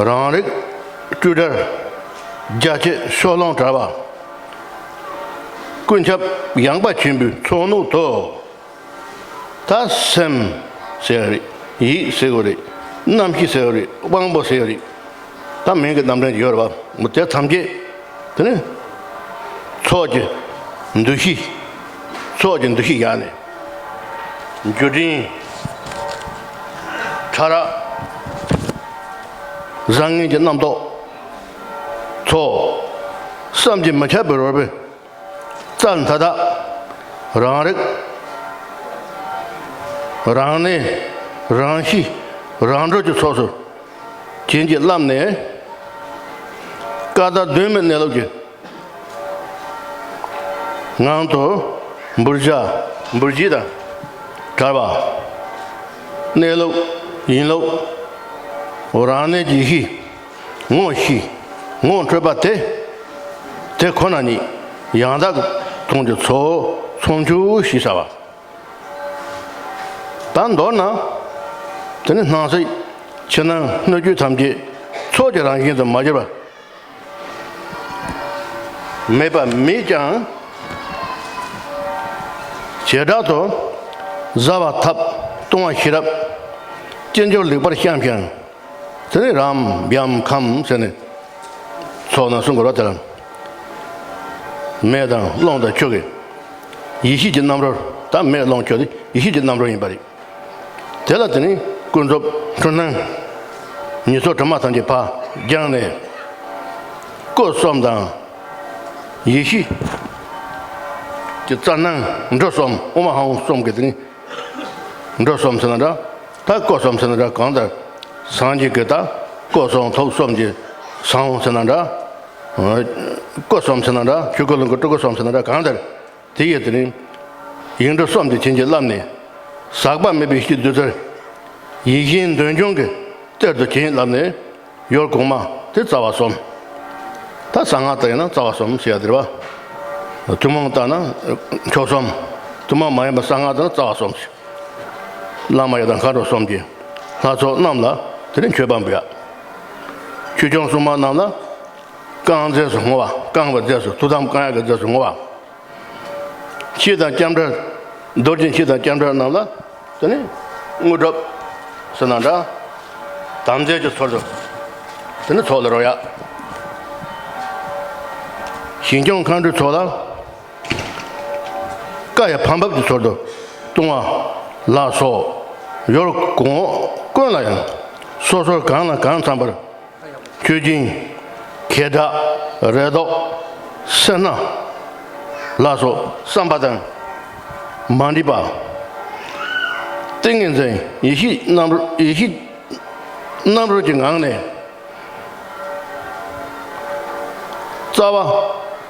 རང་རིག་སྤྲོས་བྲལ་རྒྱ་ཆེ་ཕྱོགས་ལྷུང་བྲལ་བ། ཀུན་ཁྱབ་ཡངས་པ་ཆེན་པོའི་ཚོགས་སྣོད་དོ། ད་སེམས་ཟེར་རེད། ཡིད་ཟེར་བ་རེད། རྣམ་ཤེས་ཟེར་བ་རེད། དབང་པོ་ཟེར་བ་རེད། ད་མིང་གི་རྣམ་གྲངས་ཡོད་རེད་བ། དེ་ཐམས་ཅད་དེ་ནི་ཚོགས་ཀྱི་འདུ་ཤེས། ཚོགས་ཀྱི་འདུ་ཤེས་བཞག་ནས། འགྱུ་འཕྲིན་ཕྲ་རགས། བཟང་ངན་གྱི་རྣམ་རྟོག་ཚོགས། བསམ་གྱིས་མི་ཁྱབ་པའི་རོལ་པའི་རྩལ་མཐའ་དག། རང་རིག་རང་གནས་རང་གཤིས་རང་གྲོལ་གྱི་ཚོགས་སུ་བྱིན་གྱིས་བརླབས་ནས། ཀ་དག་གདོད་མའི་གནས་ལུགས་ཀྱི་ངང་དུ་འབུར་བཞག། འབུར་བཞེས་དང་བྲལ་བ། གནས་ལུགས་ཡིན་ལུགས་རང་གནས་ཀྱི་ཡེ་ཤེས་ངོ་ཤེས་ངོ་འཕྲོད་པ་དེ། དེ་ཁོ་ན་ཉིད་ཡང་དག་གི་དོན་གྱི་ཚོགས་ཚོགས་མཆོག་ཞེས་བྱ་བ། ད་མདོར་ན། དེ་ནི་སྣང་སྲིད་ཕྱི་ནང་སྣོད་བཅུད་ཐམས་ཅད་ཚོགས་ཀྱི་རང་བཞིན་དུ་མ་གྱུར་པ། མེད་པ་མེད་ཀྱང་། བྱེ་བྲག་ཏུ་བཟའ་བ་འཐབ་ལྟུང་བ་ཤེས་རབ་ཅི་འབྱོར་ལེགས་པར་བཤམས་ཤིང་། དེ་ནི་རམ་བྱམས་ཁམས་ཟེར་ནས་ཚོགས་རྣམས་གསུང་དགོས་ར། དེ་ལ་མེ་དང་རླུང་དང་ཆུ་གི་ཡེ་ཤེས་ཀྱི་རྣམ་རོལ། ད་མེ་རླུང་ཆུ་དེ་ཡེ་ཤེས་ཀྱི་རྣམ་རོལ་ཡིན་པ་རེད། དེ་ལ་དེ་ནི་ཀུན་རྫོབ་འཁྲུལ་སྣང་ཉེས་ཚོགས་དྲི་མ་ཐམས་ཅད་ཕར་སྦྱངས་ནས། སྐུ་གསུམ་དང་ཡེ་ཤེས་ཀྱི་རྩལ་སྣང་འབྲུ་གསུམ། ཨོཾ་ཨཱཿཧཱུྃ་གསུམ་གྱི་དེ་ནི་འབྲུ་གསུམ་ཟེར་ན་འདྲ། ད་སྐུ་གསུམ་ཟེར་ན་འདྲ། གང་ལྟར་སངས་རྒྱས་ཀྱི་ད་སྐུ་གསུང་ཐུགས་གསུམ་གྱི་ཟབ་དབྱངས་ཟེར་ན་འདྲ། སྐུ་གསུམ་ཟེར་ན་འདྲ། ཆོས་སྐུ་རླུང་གི་སྤྲུལ་སྐུ་གསུམ་ཟེར་ན་འདྲ། གང་ལྟར་དེ་ཡི་དེ་ནི་ཡིག་འབྲུ་གསུམ་དེ་བྱིན་གྱིས་བརླབས་ནས། ཟག་པ་མེད་པའི་ཡེ་ཤེས་བདུད་རྩིར་ཡིད་བཞིན་འདོད་འབྱུང་གི་གཏེར་དུ་བྱིན་བརླབས་ནས། ཡུལ་གོང་མ་དེ་རྩ་བ་གསུམ། ད་གསང་སྔགས་ལྟར་ཡིན་ན་རྩ་བ་གསུམ་ཟེར་ཡ་དེ་རེད་བ། ཐུན་མོང་ལྟར་ན་མཆོག་གསུམ། ཐུན་མོང་མ་ཡིན་པ་གསང་སྔགས་ལྟར་ན་རྩ་བ་གསུམ་ཟེར། བླ་མ་ཡི་དམ་མཁའ་འགྲོ་གསུམ་གྱི་ལྷ་ཚོགས་རྣམས་ལ་དེ་ནི་མཆོད་པ་འབུལ་ཡ། ཆོས་སྐྱོང་སྲུང་མ་རྣམས་ལ་བསྐང་རྫས་སུ་བསྔོ་བ། བསྐང་བའི་རྫས་སུ། ཐུགས་དམ་བསྐང་ཡག་གི་རྫས་སུ་བསྔོ་བ། མཆེད་དང་ལྕམ་དྲལ། རྡོ་རྗེ་མཆེད་དང་ལྕམ་དྲལ་རྣམས་ལ་དེ་ནི་དངོས་གྲུབ་ཟེར་ན་འདྲ། དམ་རྫས་ཀྱི་ཚུལ་དུ་དེ་ནི་ཚོགས་ལ་རོལ་ཡ། ཞིང་སྐྱོང་མཁའ་འགྲོའི་ཚོགས་ལ་བཀའ་ཡི་བམ་འབབ་ཀྱི་ཚུལ་དུ་ལྟུང་བ་ལ་སོགས་ཡུལ་གོང་འོག་ཀུན་ལ་ཡང་སོ་སོར་གང་ལ་གང་འཚམ་པར། མཆོད་སྦྱིན། ཁེ་གྲགས། རེ་དོགས། སེར་སྣ་ལ་སོགས་བསམ་པ་དང་མ་འདྲེས་པ། ཏིང་ངེ་འཛིན་ཡེ་ཤེས་རྣམ་རོལ། ཡེ་ཤེས་རྣམ་རོལ་གྱི་ངང་ནས། རྩ་བ་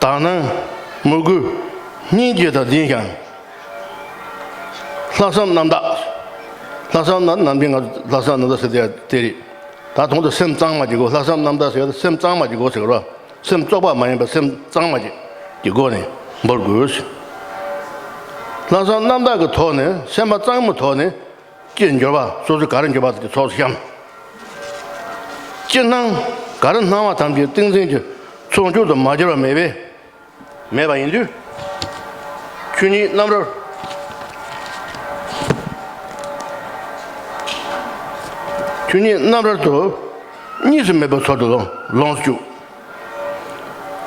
དག་སྣང་མོས་གུས་སྙིང་རྗེ་དང་ལྡན་ཞིང་། ལྷག་བསམ་རྣམ་དག། ལྷག་བསམ་རྣམ། ནམ་རྒྱུན་ང་ཚོ་ལྷག་བསམ་རྣམ་དག་ཟེར་དེ་དེ་རེད། ད་དུང་དུ་སེམས་གཙང་མ་གྱི་སྒོ། ལྷག་བསམ་རྣམ་དག་ཟེར་ཡ་དེ་སེམས་གཙང་མ་གྱི་སྒོ་ཟེར་གི་རེད། སེམས་བཙོག་པ་མ་ཡིན་པ་སེམས་གཙང་མ་གྱི་གི་སྒོ་ནས་འབུལ་དགོས། ལྷག་བསམ་རྣམ་དག་གི་ཐོག་ནས། སེམས་པ་གཙང་མའི་ཐོག་ནས་ཅི་འབྱོར་པ་སོ་སོ་ག་རེ་འབྱོར་པ་དེ་ཚོགས་སུ་བཤམས། ཅི་སྣང་ག་རེ་སྣང་བ་ཐམས་ཅད་ཏིང་འཛིན་གྱི་ཚོགས་མཆོག་ཏུ་མ་གྱུར་པ་མེད་པས། མེད་པ་ཡིན་དུས། ཆོས་ཉིད་རྣམ་རོལ། ཆོས་ཉིད་རྣམ་རོལ་དུ་གཉིས་སུ་མེད་པའི་ཚུལ་དུ་ལོངས་སུ་སྤྱོད།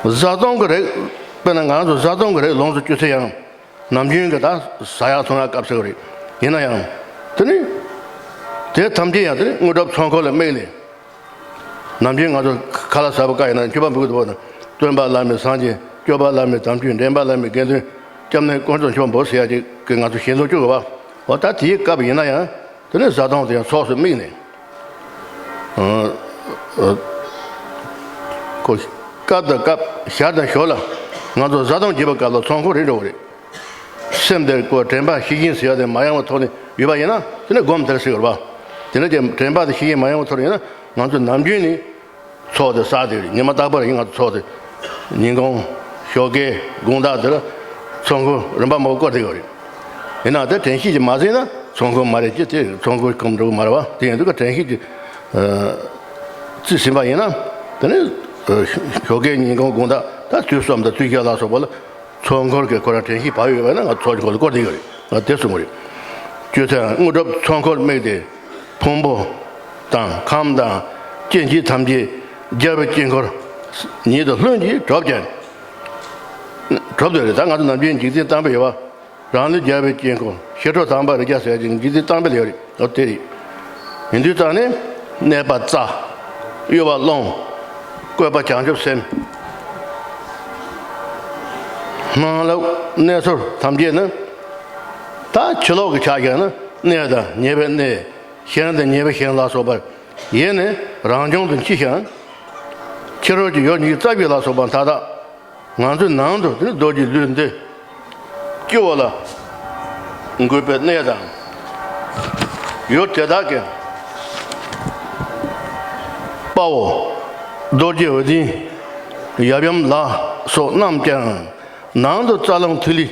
བཟའ་བཏུང་གི་རིགས། དཔེར་ན་ང་ཚོ་བཟའ་བཏུང་གི་རིགས་ལོངས་སུ་སྤྱོད་ཚེ་ཡང་ནམ་རྒྱུན་གྱི་ད་ཟ་ཡག་འཐུང་ཡག་སྐབས་ཟེར་བ་རེད། ཡིན་ན་ཡང་དེ་ནི་དེ་ཐམས་ཅད་ཡང་དེ་ནི་དངོས་གྲུབ་ཚོགས་འཁོར་ལ་དམིགས་ནས། ནམ་རྒྱུན་ང་ཚོ་ཁ་ལག་ཟ་བའི་སྐབས་ཡིན་ན་མཆོད་པ་འབུལ་གྱི་འདུག་བ་དང་། སྟོན་པ་བླ་མའི་སངས་རྒྱས། སྐྱོབ་པ་བླ་མའི་དམ་ཆོས། འདྲེན་པ་བླ་མའི་དགེ་འདུན། སྐྱབས་གནས་དཀོན་མཆོག་མཆོད་པ་འབུལ་ཟེར་ཡ་ཅིག་གི་ང་ཚོ་ཞལ་འཛོམས་བཅུག་གི་བ། འོ་ད་དེའི་སྐབས་ཡིན་ན་ཡང་དེ་ནས་བཟའ་བཏུང་དེ་ཡང་ཚོགས་སུ་དམིགས་ནས། ཨ་ཨ་ཁོ་སྐབས་དང་སྐབས། ཞར་དང་ཞོར་ལ་ ང་ཚོ་བཟའ་བཏུང་བགྱིས་པའི་སྐབས་ལ་ཚོགས་འཁོར་རེ་འགྲོ་གི་རེད། སེམས་དེར་ཀོ་དྲན་པ་ཤེས་བཞིན་ཟེར་ཡ་དེ་མ་ཡལ་བའི་ཐོག་ནས་ཡོད་པ་ཡིན་ན་དེ་ནི་སྒོམ་དེར་ཟེར་བ་རེད་པ། དེ་ནི་དེ་དྲན་པ་དེ་ཤེས་བཞིན་མ་ཡལ་བའི་ཐོག་ནས་ཡིན་ན་ང་ཚོ་ནམ་རྒྱུན་ནས་ཚོགས་དེ་བསགས་བསྡད་ཡོད་རེད། ཉི་མ་རྟག་པར་ཡིན་ང་ཚོ་ཚོགས་དེ་ཉིན་གུང་ཞོགས་ཀས་དགོང་དག་དེ་ལ་ཚོགས་འཁོར་རིམ་པ་མང་པོ་བསྐོར་བསྡད་ཡོད་རེད། ཡིན་ན་དེ་དྲན་ཤེས་ཀྱིས་མ་བརྩིས་ན་ཚོགས་འཁོར་མ་རེད་ཅེས་དེ་ཚོགས་འཁོར་གོམས་འགྲོ་གི་མ་རེད་པ། དེ་ཡིན་དུས་ཀ་དྲན་ཤེས་ཀྱིས་ཨ་བརྩིས་ཟིན་པ་ཡིན་ན་དེ་ནི་ཨ་ཞོགས་ཀས་ཉིན་གུང་དགོང་དག་ད་དུས་གསུམ་དང་དུས་བཞི་ལ་སོགས་པ་ལ་ཚོགས་འཁོར་གྱི་ཁོ་རང་དྲན་ཤེས་བབས་ཡོད་པ་ན་ང་ཚོགས་ཀྱི་སྐོར་ལ་བསྐོར་བསྡད་ཡོད་རེད། ང་དེ་གསུང་གི་རེད། ཅོད་ཚན་དངོས་གྲུབ་ཚོགས་འཁོར་དམིགས་ཏེ། ཕུང་པོ་དང་ཁམས་དང་སྐྱེ་མཆེད་ཐམས་ཅད་རྒྱལ་བའི་དཀྱིལ་འཁོར་ཉིད་དུ་ལྷུན་གྱིས་གྲུབ་ཅིང་། གྲུབ་འདོད་རེད། ད་ང་ཚོ་ནམ་རྒྱུན་འཇིག་རྟེན་གཏམ་དཔེ་ཡོད་པ། རང་ལུས་རྒྱལ་བའི་དཀྱིལ་འཁོར། ཞི་ཁྲོ་དམ་པ་རིགས་བརྒྱ་ཟེར་ཅིང་འཇིག་རྟེན་གཏམ་དཔེ་ལ་ཡོད་རེད། ཨོ་དེ་རེད། ཡིན་དུས་ཙང་ནས་གནས་པ་རྩ། གཡོ་བ་རླུང་། བཀོད་པ་བྱང་ཆུབ་སེམས། སྣང་ལ་གནས་ཚུལ་ཐམས་ཅད་ནི། ད་ཕྱི་ལོགས་ཀྱི་ཆ་བཞག་ན་གནས་དང་ཉེ་བའི་གནས། ཞེན་དང་ཉེ་བའི་ཞེན་ལ་སོགས་པ། ཡེ་ནས་རང་བྱུང་དུ་མཆིས་ཤིང་། ཕྱི་རོལ་གྱི་ཡུལ་ཉིད་རྩ་བཞི་ལ་སོགས་པ་མཐའ་དག་ང་ཚོའི་ནང་དུ་དེ་ནི་རྡོ་རྗེ་ལུས་འདི་སྐྱེ་བ་ལ་འགོད་པའི་གནས་དང་། ཡུལ་དེ་དག་གི་དཔའ་བོ་རྡོ་རྗེ་འོད་ལྡན་ཡབ་ཡུམ་ལ་སོགས་རྣམས་ཀྱང་ནང་དུ་རྩ་རླུང་ཐིག་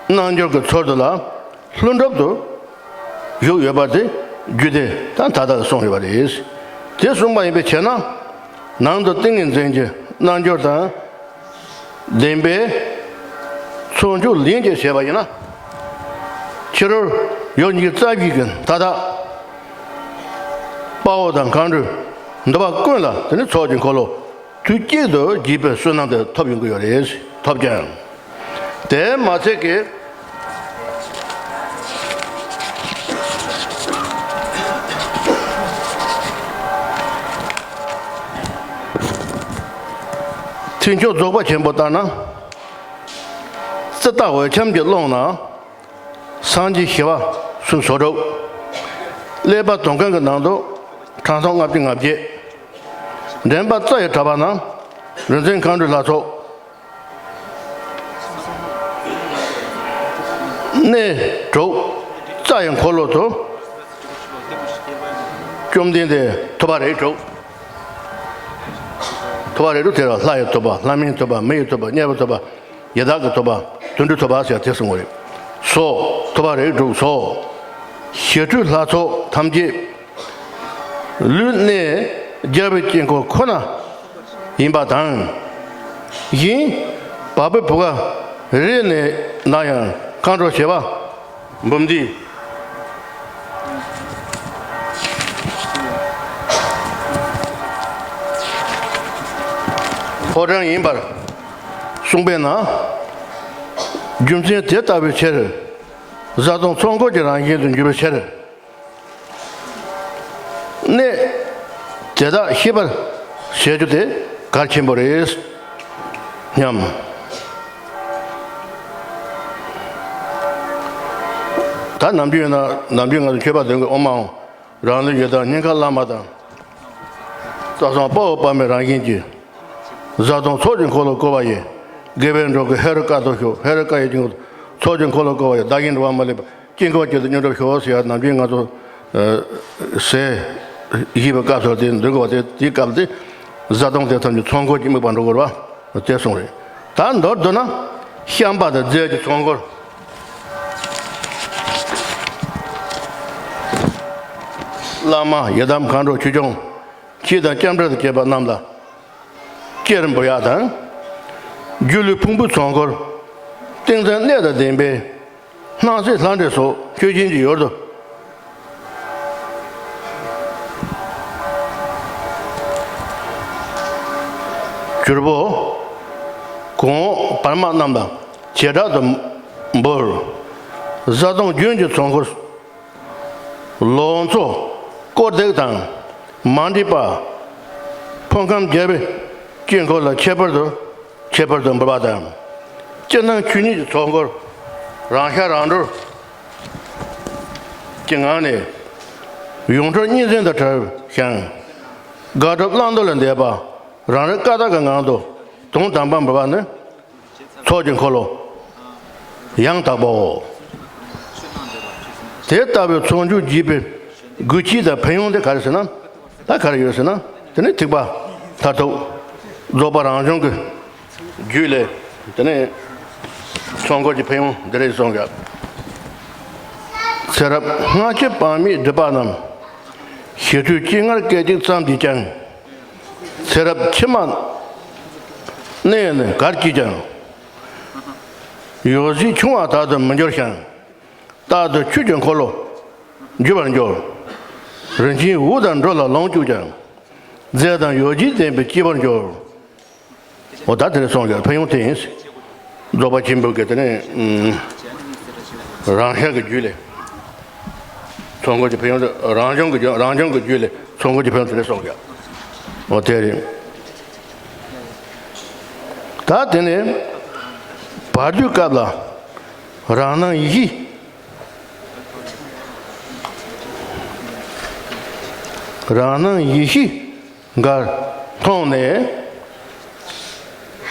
ལེ། རྣལ་འབྱོར་གྱི་ཚུལ་དུ་ལ་ལྷུན་གྲུབ་ཏུ་བཞུགས་ཡོད་པ་དེ་རྒྱུད་སྡེ་དང་མཐའ་དག་གསུངས་ཡོད་པ་རེད། དེ་གསུངས་པ་ཡིན་པའི་ཕྱིར་ན། ནང་དུ་ཏིང་ངེ་འཛིན་གྱི་རྣལ་འབྱོར་དང་ལྡན་པའི་ཚོགས་མཆོག་ལྷུན་གྱིས་བྱས་པ་ཡིན་ན། ཕྱི་རོལ་ཡུལ་ཉིད་རྩ་བཞི་གི་མཐའ་དག་དཔའ་བོ་དང་མཁའ་འགྲོ་འདུ་བ་ཀུན་ལ་དེ་ནི་ཚོགས་ཀྱི་འཁོར་ལོ། དུས་གཅིག་ཏུ་བགྱིས་པའི་བསོད་ནམས་དེ་ཐོབ་ཡོང་གི་ཡོད་རེད། ཐོབ་ཀྱང་། དེ་མ་ཚད་ཀྱི། ཐེག་མཆོག་རྫོགས་པ་ཆེན་པོ་ལྟར་ན། ཙིཏྟ་འོད་འཆང་གི་ཀློང་ན། སངས་རྒྱས་ཞི་བ་གསུམ་བཟོ་གྲུབ། ཀླད་པ་དོན་ཁང་གི་ནང་དུ་ཁྲག་འཐུང་ལྔ་བཅུ་ང་བརྒྱད། འདྲེན་པ་རྩ་ཡི་གྲྭ་པ་ན་རིག་འཛིན་མཁའ་འགྲོའི་ལྷ་ཚོགས། གནས་དྲུག་རྩ་ཡི་འཁོར་ལོ་དུ། བཅོམ་ལྡན་འདས་ཐུབ་པ་རིགས་དྲུག་ཐུབ་པ་རིགས་དྲུག་དེ་ལ་ལྷ་ཡི་ཐུབ་པ། ལྷ་མིན་ཐུབ་པ། མི་ཡི་ཐུབ་པ། དམྱལ་བའི་ཐུབ་པ། ཡི་དྭགས་ཀྱི་ཐུབ་པ། དུད་འགྲོའི་ཐུབ་པ་ཟེར་དེ་གསུངས་པ་རེད། སོ། ཐུབ་པ་རིགས་དྲུག་སོ། ཞི་ཁྲོའི་ལྷ་ཚོགས་ཐམས་ཅད་ལུས་གནས་རྒྱལ་བའི་དཀྱིལ་འཁོར་ཁོ་ན་ཡིན་པ་དང་། གཞན་བ་སྤུའི་བུ་ག་རེ་ནས་ན་ཡང་མཁའ་འགྲོ་བྱེ་བ་འབུམ་འདིས་ཕོ་བྲང་ཡིན་པར་གསུངས་པས་ན། རྒྱུ་མཚན་དེ་ལྟ་བུའི་ཕྱིར། བཟའ་བཏུང་ཚོགས་འཁོར་གྱི་རང་བཞིན་དུ་འགྱུར་བའི་ཕྱིར། གནས་དེ་དག་ཤེས་པར་བྱེད་རྒྱུ་དེ་གལ་ཆེན་པོ་རེད་སྙམ། ད་ནམ་རྒྱུན་ཡིན་ན་ནམ་རྒྱུན་ང་ཚོ་མཆོད་པ་འདོན་གྱི་ཨོཾ་ཨཱཿཧཱུྃ། རང་ལུས་ཡི་དམ་སྙིང་ག་བླ་མ་དང་། རྩ་གསུམ་དཔའ་བོ་དཔའ་མོའི་རང་བཞིན་གྱིས། བཟའ་བཏུང་ཚོགས་ཀྱི་འཁོར་ལོ་བསྐོར་བ་ཡི། དགེ་བའི་འབྲོག་གི་ཧེ་རུ་ཀ་ཏུ་བཞུགས། ཧེ་རུ་ཀ་ཡི་དཀྱིལ་འཁོར་ཚོགས་ཀྱི་འཁོར་ལོ་བསྐོར་བ་ཡི། བདག་གཞན་འགྲོ་བ་མ་ལུས་པ་དཀྱིལ་འཁོར་གྱི་དུ་མཉམ་རུབ་ཤོག་ཟེར་ཡ་ནམ་རྒྱུན་ང་ཚོ་ཟས་བཞེས་པའི་སྐབས་སུ་དེ་འདོན་དགོས་པ་དེ་དེའི་སྐབས་དེ་བཟའ་བཏུང་དེ་ཐམས་ཅད་ཚོགས་འཁོར་གྱི་དམིགས་པ་འགྲོ་དགོས་རེད་པ། དེ་གསུངས་རེད། ད་མདོར་བསྡུ་ན་བཤམས་པ་དང་རྫས་ཀྱི་ཚོགས་འཁོར། བླ་མ་ཡི་དམ་མཁའ་འགྲོ་ཆོས་སྐྱོང་ཁྱེད་དང་སྐྱབས་འགྲོ་དང་བཅས་པ་རྣམས་ལ་སྤྱན་འབུལ་ཡག་དང་། སྒྱུ་ལུས་ཕུང་པོའི་ཚོགས་འཁོར། ཏིང་འཛིན་གནད་དང་ལྡན་པའི་སྣང་སྲིད་ལྷ་འདྲེ་སོགས་ཆོས་ཅན་གྱི་ཡུལ་དུ་གྱུར་པོ། གོང་འོག་བར་མ་རྣམས་ལ་བྱེ་བྲག་ཏུ་འབུལ། བཟའ་བཏུང་རྒྱུན་གྱི་ཚོགས་འཁོར། ལོ་མཚོ་དཀོར་སྡེག་དང་མ་འདྲེས་པ། ཕོ་ཁམས་རྒྱལ་བའི་དཀྱིལ་འཁོར་ལ་ཁྱད་པར་དུ་ཁྱད་པར་དུ་འབུལ་བ་དང་། སྤྱིར་སྣང་ཆོས་ཉིད་ཀྱི་ཚོགས་འཁོར་རང་ཤར་རང་གྲོལ་གྱི་ངང་ནས་ཡོངས་གྲོལ་གཉིས་འཛིན་དང་བྲལ་ཞིང་། དགག་སྒྲུབ་བླང་དོར་ལས་འདས་པ་རང་རིག་ཀ་དག་གི་ངང་དུ་དོན་དམ་པར་འབུལ་བ་ནི། ཚོགས་ཀྱི་འཁོར་ལོ་ཡང་དག་པའོ། དེ་ལྟ་བུའི་ཚོགས་མཆོག་བགྱིས་པའི་དགོས་ཆེད་དང་ཕན་ཡོན་དེ་ག་རེ་ཟེར་ན། ད་ག་རེ་ཡོད་ཟེར་ན། དེ་ནི་ཐེག་པ་མཐར་ཐུག་རྫོགས་པ་རང་བྱུང་གི་རྒྱུད་ལས། དེ་ནས་ཚོགས་འཁོར་གྱི་ཕན་ཡོན་འདི་རེད་གསུངས་ཀྱང་། ཚེ་རབས་སྔ་ཕྱི་དཔག་མེད་སྒྲིབ་པ་རྣམས། ཞི་ཁྲོའི་སྤྱན་སྔར་སྐད་ཅིག་ཙམ་གྱིས་ཀྱང་། ཚེ་རབས་ཕྱི་མ་གནས་ནས་གར་གྱིས་ཀྱང་། ཡོ་བྱད་ཆུང་བ་དག་ཏུ་མི་འགྱུར་ཞིང་། རྟག་ཏུ་ཆོས་ཀྱི་འཁོར་ལོ་རྒྱུ་བར་འགྱུར། རིན་ཆེན་འོད་དང་འགྲོ་ལ་ལོངས་སྤྱོད་ཀྱང་། རྫས་དང་ཡོ་བྱད་ལྡན་པའི་སྐྱེ་བར་འགྱུར། འོ་ད་དེ་ནས་གསུངས་ཀྱང་ཕན་ཡོན་དེ་ཡིན། རྫོགས་པ་ཆེན་པོའི་གི་དེ་ནས་རང་ཤར་གྱི་རྒྱུད་ལས། ཚོགས་འཁོར་གྱི་ཕན་ཡོན་དེ་རང་བྱུང་གི་རྒྱུད་རང་བྱུང་གི་རྒྱུད་ལས་ཚོགས་འཁོར་གྱི་ཕན་ཡོན་དེ་ནས་གསུངས་ཀྱང་། འོ་དེ་རེད། ད་དེ་ནས་བར་དོའི་སྐབས་ལ་རང་སྣང་ཡེ་ཤེས། རང་སྣང་ཡེ་ཤེས་འགའ་མཐོང་ནས།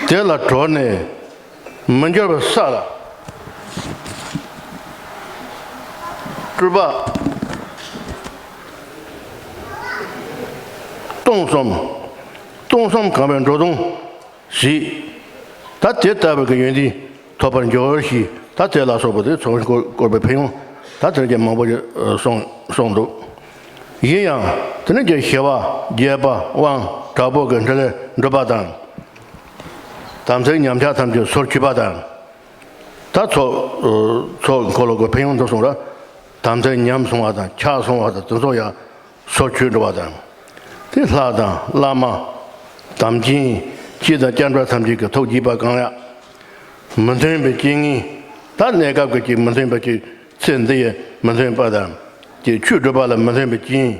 དེ་ལ་གྲོལ་ནས་མི་འགྱུར་བའི་ས་ལ། སྤྲུལ་པ་སྟོང་གསུམ། སྟོང་གསུམ་གང་བའི་འགྲོ་དོན་ཞེས། ད་དེ་ལྟ་བུའི་གི་ཡོན་ཏན་ཐོབ་པར་འགྱུར་ཞེས། ད་དེ་ལ་སོགས་པ་དེ་ཚོགས་འཁོར་བསྐོར་བའི་ཕན་ཡོན་ད་དེར་ཀྱང་མང་པོ་ཞིག་གསུངས་གསུངས་འདུག། ཡིན་ཡང་དེ་ནི་ཀྱང་ཞི་བ་རྒྱས་པ་དབང་དྲག་པོ་གི་འཕྲིན་ལས་འགྲུབ་པ་དང་། དམ་ཚིག་ཉམས་ཆག་ཐམས་ཅད་སོར་ཆུད་པ་དང་། ད་ཚོགས་ཚོགས་འཁོར་ལོ་གི་ཕན་ཡོན་དུ་གསུངས་ར། དམ་ཚིག་ཉམས་སོང་བ་དང་ཆག་སོང་བ་དང་དེ་ཚོ་ཡང་སོར་ཆུད་འགྲོ་བ་དང་། དེ་ལྷ་དང་བླ་མ། དམ་ཅན། སྤྱི་དང་སྐྱབས་འགྲོ་ཐམས་ཅད་ཀྱི་ཐུགས་དགྱེས་པ་གང་ཡང་། མི་མཐུན་པའི་རྐྱེན་ངན། ད་གནས་སྐབས་ཀྱི་ཅིག་མི་མཐུན་པ་ཅིག་ཚེ་འདི་ཡི་མི་མཐུན་པ་དང་། ཅིག་ཆོས་སྒྲུབ་པ་ལ་མི་མཐུན་པའི་རྐྱེན།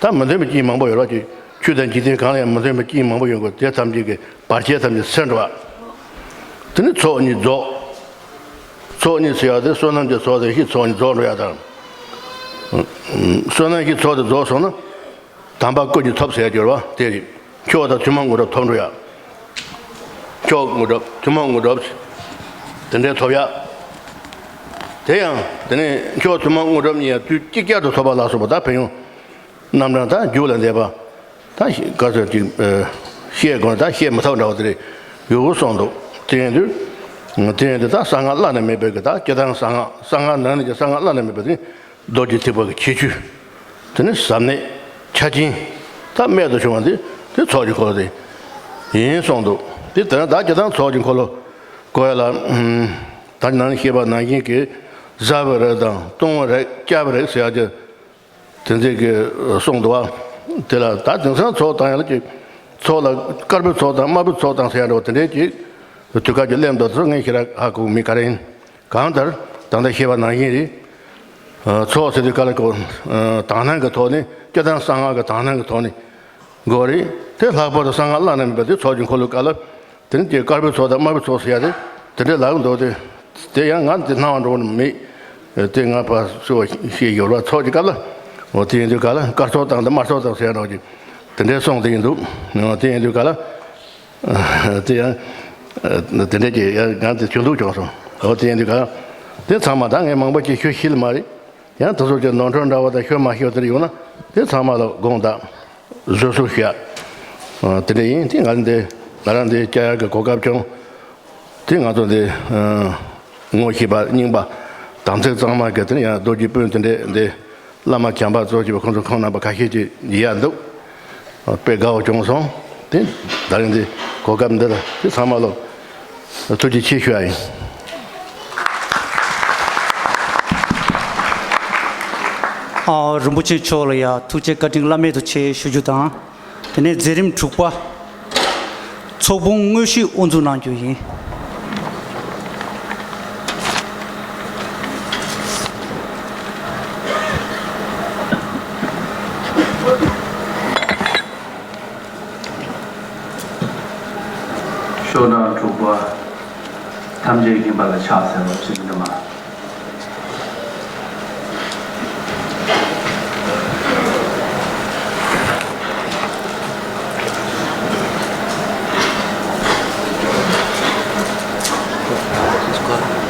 ད་མི་མཐུན་པའི་རྐྱེན་མང་པོ་ཡོད་ར། ཅིག་ཆོས་དང་འཇིག་རྟེན་གང་ལ་ཡང་མི་མཐུན་པའི་རྐྱེན་མང་པོ་ཡོད་དགོས། དེ་ཐམས་ཅད་ཀྱི་བར་ཆད་ཐམས་ཅད་སེལ་འགྲོ་བ། དེ་ནི་ཚོགས་གཉིས་རྫོགས། ཚོགས་གཉིས་ཟེར་ཡག་དེ་བསོད་ནམས་ཀྱི་ཚོགས་དང་ཡེ་ཤེས་ཚོགས་གཉིས་རྫོགས་འགྲོ་ཡག་དང་། བསོད་ནམས་ཀྱི་ཚོགས་དེ་རྫོགས་སོང་ན། དམ་པ་སྐུ་གཉིས་ཐོབ་ཟེར་ཡག་ཡོད་རེད་བ། དེ་རེད། མཆོག་དང་ཐུན་མོང་དངོས་གྲུབ་ཐོབ་འགྲོ་ཡག། མཆོག་དངོས་གྲུབ་ཐུན་མོང་དངོས་གྲུབ་དེ་འདྲའི་ཐོབ་ཡག། དེ་ཡང་དེ་ནས་མཆོག་ཐུན་མོང་དངོས་གྲུབ་གཉིས་ཡང་དུས་གཅིག་ཅར་དུ་ཐོབ་པ་ལ་སོགས་པ་ད་ཕན་ཡོན་རྣམ་གྲངས་དང་རྒྱུད་ལ་འདས་པ། ད་ག་ཚོད་ཅིག་བཤད་དགོས་ན་ད་བཤད་མི་ཐུབ་འདྲ་བ་དེ་རེད། ཡོད་གསུངས་འདུག། དེ་ཡིན་དུས་དེ་ཡིན་དུས་ད་གསང་སྔགས་བླ་ན་མེད་པའི་གི་ད་སྤྱིར་བཏང་གསང་སྔགས་གསང་སྔགས་ནང་ནས་ཀྱི་གསང་སྔགས་བླ་ན་མེད་པ་དེ། རྡོ་རྗེ་ཐེག་པ་གི་ཁྱད་ཆོས། དེ་ནི་ཟབ་གནད་ཆ་ཅན། ད་རྨད་དུ་བྱུང་བ་འདི་དེ་ཚོགས་ཀྱི་འཁོར་ལོ་དེ་ཡིན་གསུངས་འདུག། དེ་ལྟར་ན་ད་སྤྱིར་བཏང་ཚོགས་ཀྱི་འཁོར་ལོ་སྐོར་ལ། ད་ནང་བཤད་པ་ནང་བཞིན་གྱི་གཟབ་པའི་རིགས་དང་གཏོང་བའི་རིགས་བསྐྱབ་པའི་རིགས་ཟེར་ཡག་དེ་དེ་ཚོ་གི་གསུངས་འདུག་བ། དེ་ལ་ད་དེང་སང་ཚོགས་བཏང་ཡག་ལ་ཅིག་ཚོགས་ལ་དཀར་པོའི་ཚོགས་དང་དམར་པོའི་ཚོགས་དང་ཟེར་ཡག་འདྲ་བ་དེ་འདྲའི་ཅིག་དུས་སྐབས་ཀྱི་གླེང་འདུག། དེ་ཚོ་ངས་ཞེ་དྲག་ཧ་གོ་མེད་ག་རེ་ཡིན། གང་ལྟར་ད་ལྟ་བཤད་པ་ནང་བཞིན་རེད། ཚོགས་ཟེར་དུས་ག་ལ་གོ། དག་སྣང་གི་ཐོག་ནས་སྤྱིར་བཏང་གསང་སྔགས་ཀྱི་དག་སྣང་གི་ཐོག་ནས་དགོས་རེད། དེ་ལྷག་པར་དུ་གསང་སྔགས་བླ་ན་མེད་པ་དེ་ཚོགས་ཀྱི་འཁོར་ལོའི་སྐབས་ལ་དེ་ནི་དེ་དཀར་པོའི་ཚོགས་དང་དམར་པོའི་ཚོགས་ཟེར་ཡག་དེ་དེ་འདྲའི་ལབ་འདུག་སྟེ། དེ་ཡང་ང་དེ་སྣང་བ་འགྲོ་ནི་མེད། དེ་ང་ཕར་ཚུར་བཤད་ཡོད་ར། ཚོགས་ཀྱི་སྐབས་ལ་འོ་དེ་ཡིན་དུས་ག་ལ་དཀར་ཚོགས་དང་དེ་དམར་ཚོགས་དང་ཟེར་ཡག་འདྲ་བ་ཅིག་དེ་འདྲའི་གསུངས་དེ་ཡིན་འདུག། འོ་དེ་ཡིན་དུས་ག་ལ། དེ་ཡང་། དེ་འདྲ་ཅིག་ཡང་ང་དེ་ཆུང་འདུག་བྱུང་སོང་། འོ་དེ་ཡིན་དུས་ག་ལ། དེ་ཚང་མ་ད་ངས་མང་པོ་ཅིག་ཞུ་ཤེས་ལ་མ་རེད། ཡང་དེ་ཚོ་ཅིག་ནོར་འཁྲུལ་འདྲ་བ་དང་ཤོད་མ་ཤོད་དེ་ཡོང་ན་དེ་ཚང་མ་ལ་དགོངས་དག་བཟོད་གསོལ་ཞུ་ཡག། དེ་འདྲ་ཡིན། དེ་ང་འདི་ང་རང་འདི་བཅར་ཡག་གི་གོ་སྐབས་བྱུང་། དེ་ང་ཚོ་འདི་ངོ་ཤེས་པ་རྙིང་པ་དམ་ཚིག་གཙང་མ་གི་དེ་ནི་ཡང་རྡོ་རྗེ་སྤུན་དེ་འདྲས་འདི་བླ་མ་བྱམས་པ་གཙོ་བྱས་པའི་ཁོང་ཚོ་ཁོང་རྣམ་པ་ཁ་ཤས་ཀྱིས་ཡིན་ཡག་འདུག། དཔེ་དགའ་བོ་བྱུང་སོང་། དེ་ད་རིང་འདི་གོ་སྐབས་འདི་ལ་དེ་ཚང་མ་ལ་ཐུགས་རྗེ་ཆེ་ཞུ་ཡག་ཡིན། ཨ། རིན་པོ་ཆེ་མཆོག་ལ་ཡང་ཐུགས་རྗེ་བཀའ་དྲིན་བླ་མེད་དུ་ཆེ་ཞུ་རྒྱུ་དང་། དེ་ནས་མཛད་རིམ་དྲུག་པ། ཚོགས་དཔོན་དངོས་གཞི་དབུ་འཛུགས་གནང་རྒྱུ་ཡིན། ཤོག་གྲངས་དྲུག་པ། ཐམས་ཅད་མཁྱེན་པ་ལ་ཕྱག་འཚལ་ལོ། ཞེས་འདི་མ། ལ།